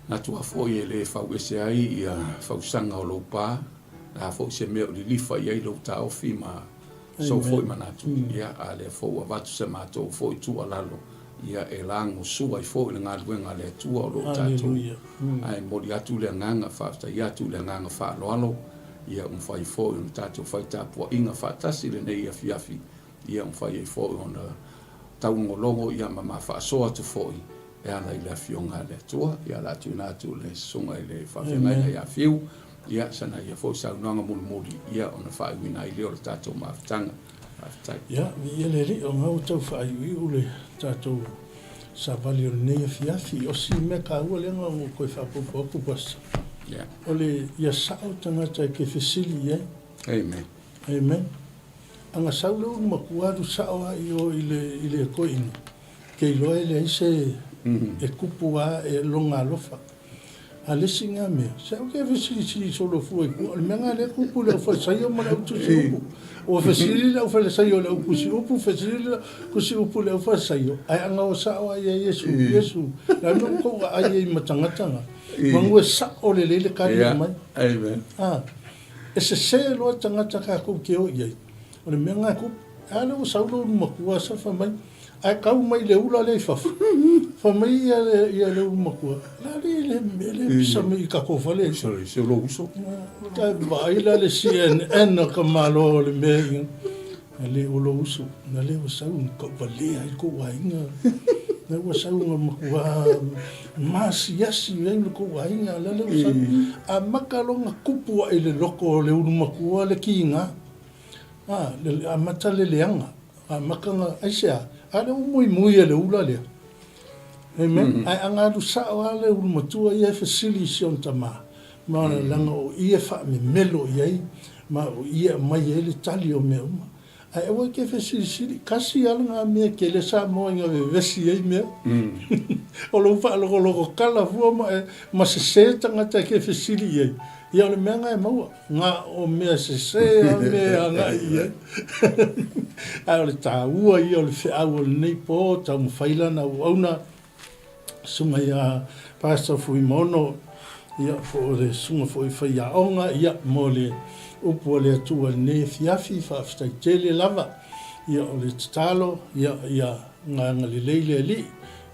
Manatu lava foi e le fau ese ai ia fausaga o lou pa, le a foi se mea o lilifa i ai lou taofi ma sou foi manatu, ia, a lea foi ua avatu se matou foi tuualalo, ia, e lagosua ai foi le galuega a le Atua o lo o tatou. Ae momoli atu le agaga faafetai atu i le agaga faaaloalo, ia, ua mafai foi ona tatou fai tapuaiga faatasi i lenei afiafi, ia, ua mafai ai foi ona taugologologo, ia, ma ma faasoa atu foi e ala i le Afioga a le Atua. Ia, o le a tuuina atu i le Susuga i le Faafeagaiga ia Fiu, ia, sana ia foi saunoaga mulimuli, ia, ona faaiuina ai lea o le tatou mafutaga. Faafetai. Ia, viia le Alii, o lena ua tau faaiuiu le tatou savali o lenei afiafi. O si mea taua lea na ona toe faaopoopo atu, Pastor, o le, ia sao tagata e te fesili i ai. Amen. Amen. A na sau le ulu matua alu sao lava i o i le, i le toeaina, Ke iloa e leai se e kupu a e lona alofa. A le isi na mea, se aua e te fesilisili solo fua i tua, o le mea lena lea e tupu i le aufalesaio ma le au tusi upu. Ua fesili le aufalesaio i le au tusi upu, fesili le tusi upu i le aufalesaio, ae ana o sao lava ia Iesu, Iesu, o le a le mea ua tou aai ai ma tagata na? Manu e sao lelei le tali e aumai. A, e sese loa tagata tatou te o i ai, o le mea lena e tupu. A lea ua sau lou matua sa fai mai, Ae tau mai le ula lea i fafo, fai mai ia le, ia le ulu matua, la le le mea lea pisa mai i tatou fale. Sorry, se lou uso. Ta vaai la le CNN a ka Malo o le mea ia. Na le o lou uso, na le ua sau na tauvalea ai kou aiga. Na ua sau na matua maasiasi ai le kou aiga, la le ua sau. Amata loa ona tupu ae i le loto o le ulu matua le kiga. A, amata le leaga. Amata ona, aisea? A lea ua muimui e le ula lea. Amen. Ae ana alu sao lava le ulu matua ia e fesili i si ona tama, ma leaga o i e faamemelo i ai, ma o i e aumai ai le tali o mea uma. Ae aua e te fesilisili, kasi lava lena mea e tele Samoa ina vevesi ai mea. O lou faalogologo tala fua ma e, ma sese tagata e te fesili i ai, ia o le mea lena e maua. Na o mea sese a mea e agai i ai. Ae o le taua ia o le feau o lenei po, taumafai lana auauna, susuga ia Pastor Fuimaono, ia po o le susuga foi faiaoga, ia mo le upu a le Atua i lenei afiafi, faafetai tele lava. Ia o le tatalo, ia ia agalelei le Alii,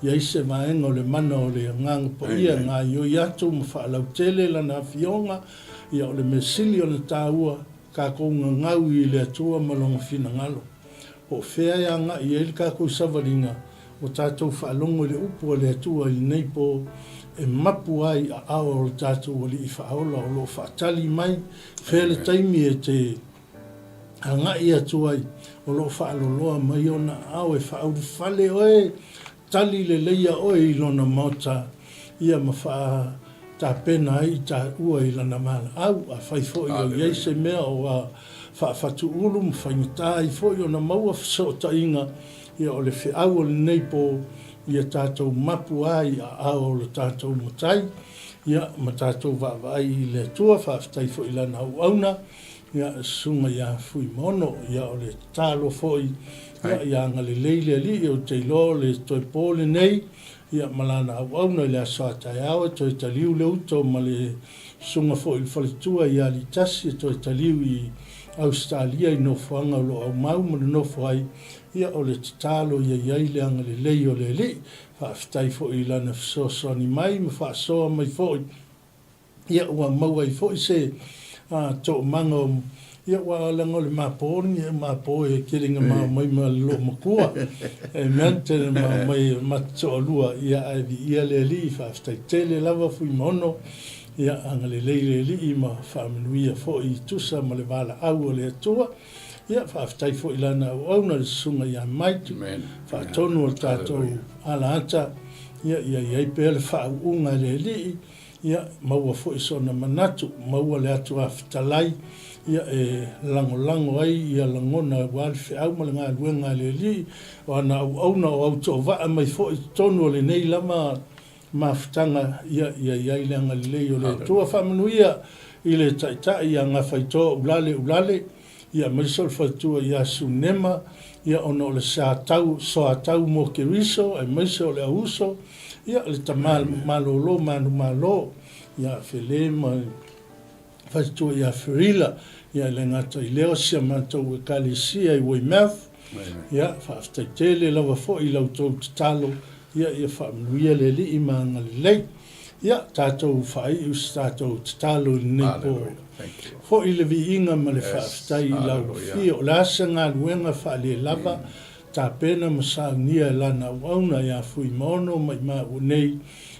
i ai se vaega o le mana o le Agaga Paia e gaoioi atu ma faalautele Lana Afioga, ia o le mea sili ona taua, tatou gagau i le Atua ma Lona finagalo. Po o fea e agai ai le tatou savaliga, ua tatou faalogo i le upu a le Atua i lenei po, e mapu ai i aao o le tatou Alii Faaola o lo o faatali mai, fea le taimi e te agai atu ai, o lo o faaloloa mai ona aao e faaulufale oe, tali leleia oe i lona maota, ia ma faatapena ai i taua i lana valaau. Afai foi o i ai se mea o a faafatuulu ma faigata ai foi ona maua fesootaiga, ia o le feau o lenei po, ia tatou mapu ai i aao o lo tatou Matai, ia ma tatou vaavaai i le Atua. Faafetai foi i lana auauna. Ia, susuga ia Fuimaono, ia o le tatalo foi, ia, ia agalelei le Alii, ou te iloa o le toe po lenei, ia ma lana auauna i le aso a taeao e toe taliu le uto ma le susuga foi i le faletua i Alitasi e toe taliu i Ausetalia i nofoaga o lo o aumau ma nonofo ai, ia o le tatalo ia i ai le agalelei o le Alii. Faafetai foi i lana fesoasoani mai ma faasoa mai foi. Ia ua maua ai foi se toomaga o, ia aua leaga o le mapo lenei, o mapo e tele ina mao mai ma le loomatua. Amen, tele ina mao mai ma te toalua, ia ae viia le Alii, faafetai tele lava Fuimaono, ia agalelei le Alii ma faamanuia foi i tusa ma le valaau a le Atua. Ia faafetai foi i lana auauna le susuga ia Mike, faatonu o le tatou alaata, ia ia i ai pea le faauuga a le Alii, Ia, maua foi sona manatu, maua le atu fetalai, ia, e lagolago ai ia lagona aua le feau ma le galuega a le Alii, o ana auauna o autovaa mai foi i totonu o lenei lava mafutaga, ia, ia i ai le agalelei o le Atua. Faamanuia i le Taitai ia Gafaitoa Ulale Ulale, ia, aemaise o le faletua ia Sunema, ia, ona o le sa tau, soatau mo Keriso, aemaise o le auuso, ia, le tama malolo manumalo, ia Fele ma le faletua ia Ferila, ia, e le gata i lea o si a matou Ekalesia i Weymouth, ia, faafetai tele lava foi i la outou tatalo, ia, ia faamanuia le Alii ma agalelei. Ia, tatou faaiu se tatou tatalo i lenei po. Foi le viiga ma le faafetai i lau Afio. O le a se galuega faalelava, tapena ma saunia e lana auauna ia Fuimaono ma i maua nei,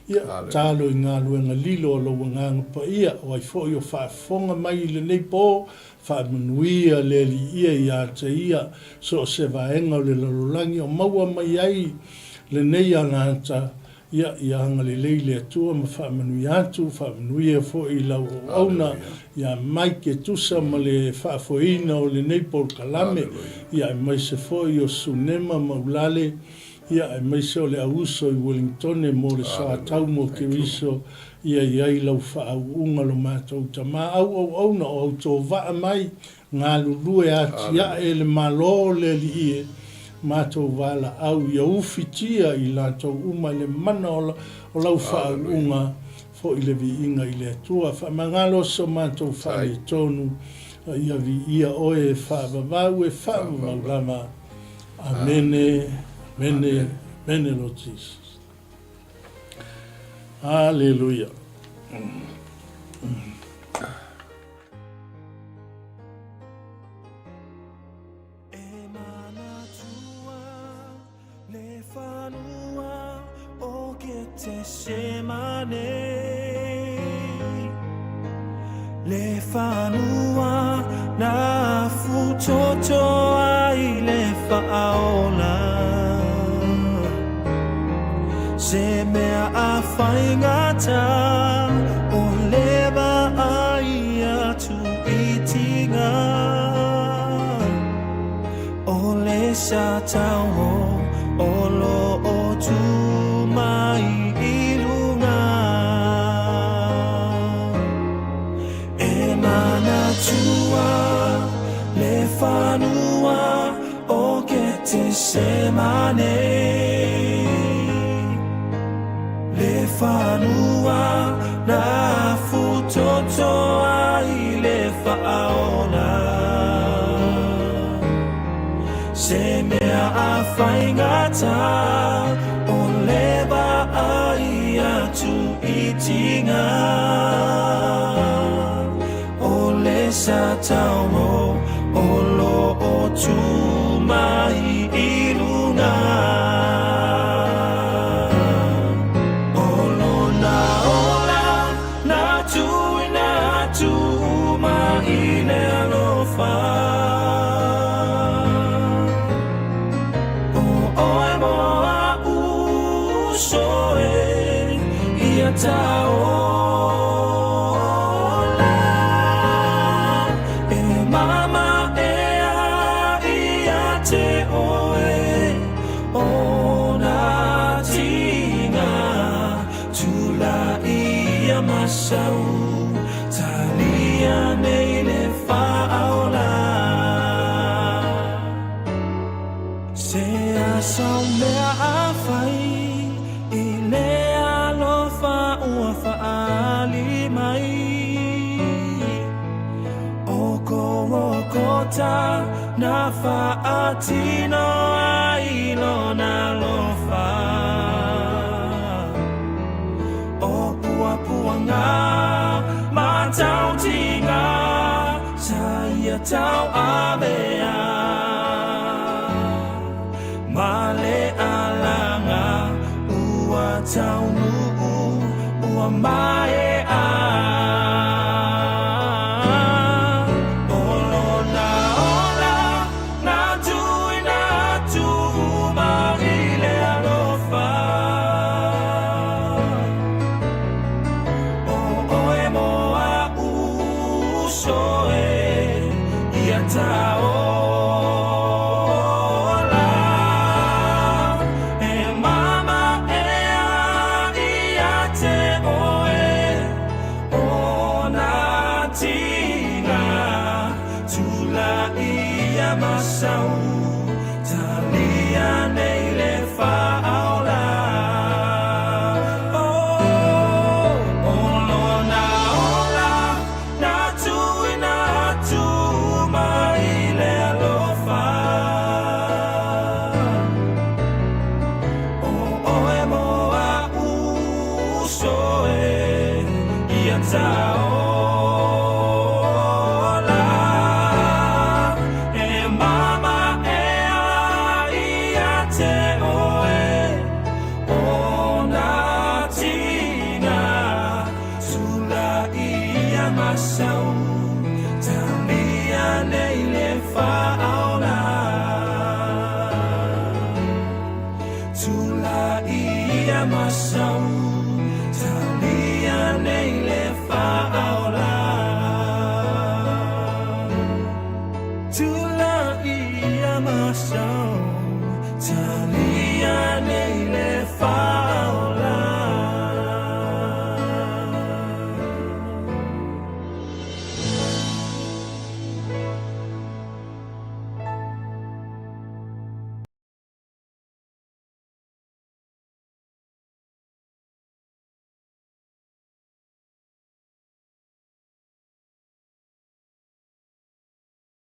ia, tatalo i galuega lilo a lou Agaga Paia, o ai foi o faafofoga mai i lenei po, faamanuia le Alii ia ia te ia, so o se vaega o le lalolagi o maua mai ai lenei alaata, Ia, ia agalelei le Atua ma faamanuia atu, faamanuia foi i lau auauna, ia Mike e tusa ma le faafoeina o lenei polokalame, ia aemaise foi o Sunema ma Ulale, ia aemaise o le auuso i Wellingtone mo le soatau mo Keriso, Ia i ai lau faauuga lo matou Tama auauauna o autovaa mai, galulue atiae le Malo o le Alii e matou valaau ia ufitia i latou uma i le mana o lau faauuga, foi le viiga i le Atua. Faamagalo so matou faaletonu, a ia viia oe e faavavau e faavavau lava. Amene, amene, amene Lord Jesus. Aleluia. E manatua le fanua o Getesemane, Le fanua na afutoto ai le Faaola. Se mea a faigata o le vaai atu i tiga O le sa tauo o lo o tu mai i luga. E manatua le fanua o Getesemane, Le fanua na afutoto ai le Faaola. Se mea a faigata o le vaai atu i tiga O le sa tauo o lo o tu mai i luga. O lona ola na tuuina atu uma i le alofa. O oe mo a'u uso e ia ta ola. E mama ea ia te oe o na tiga tulaia masau talia nei le faaola. Se asa o mea a fai i le alofa ua faaali mai. O Kolokota na faatino ai lona alofa. O puapuaga ma tautiga sa ia tauavea. Ma le alaga ua taunuu ua maea. O lona ola na tuuina atu uma i le alofa. O oe mo a'u uso e ia ta ola. E mama ea ia te oe o na tiga tulaia masau.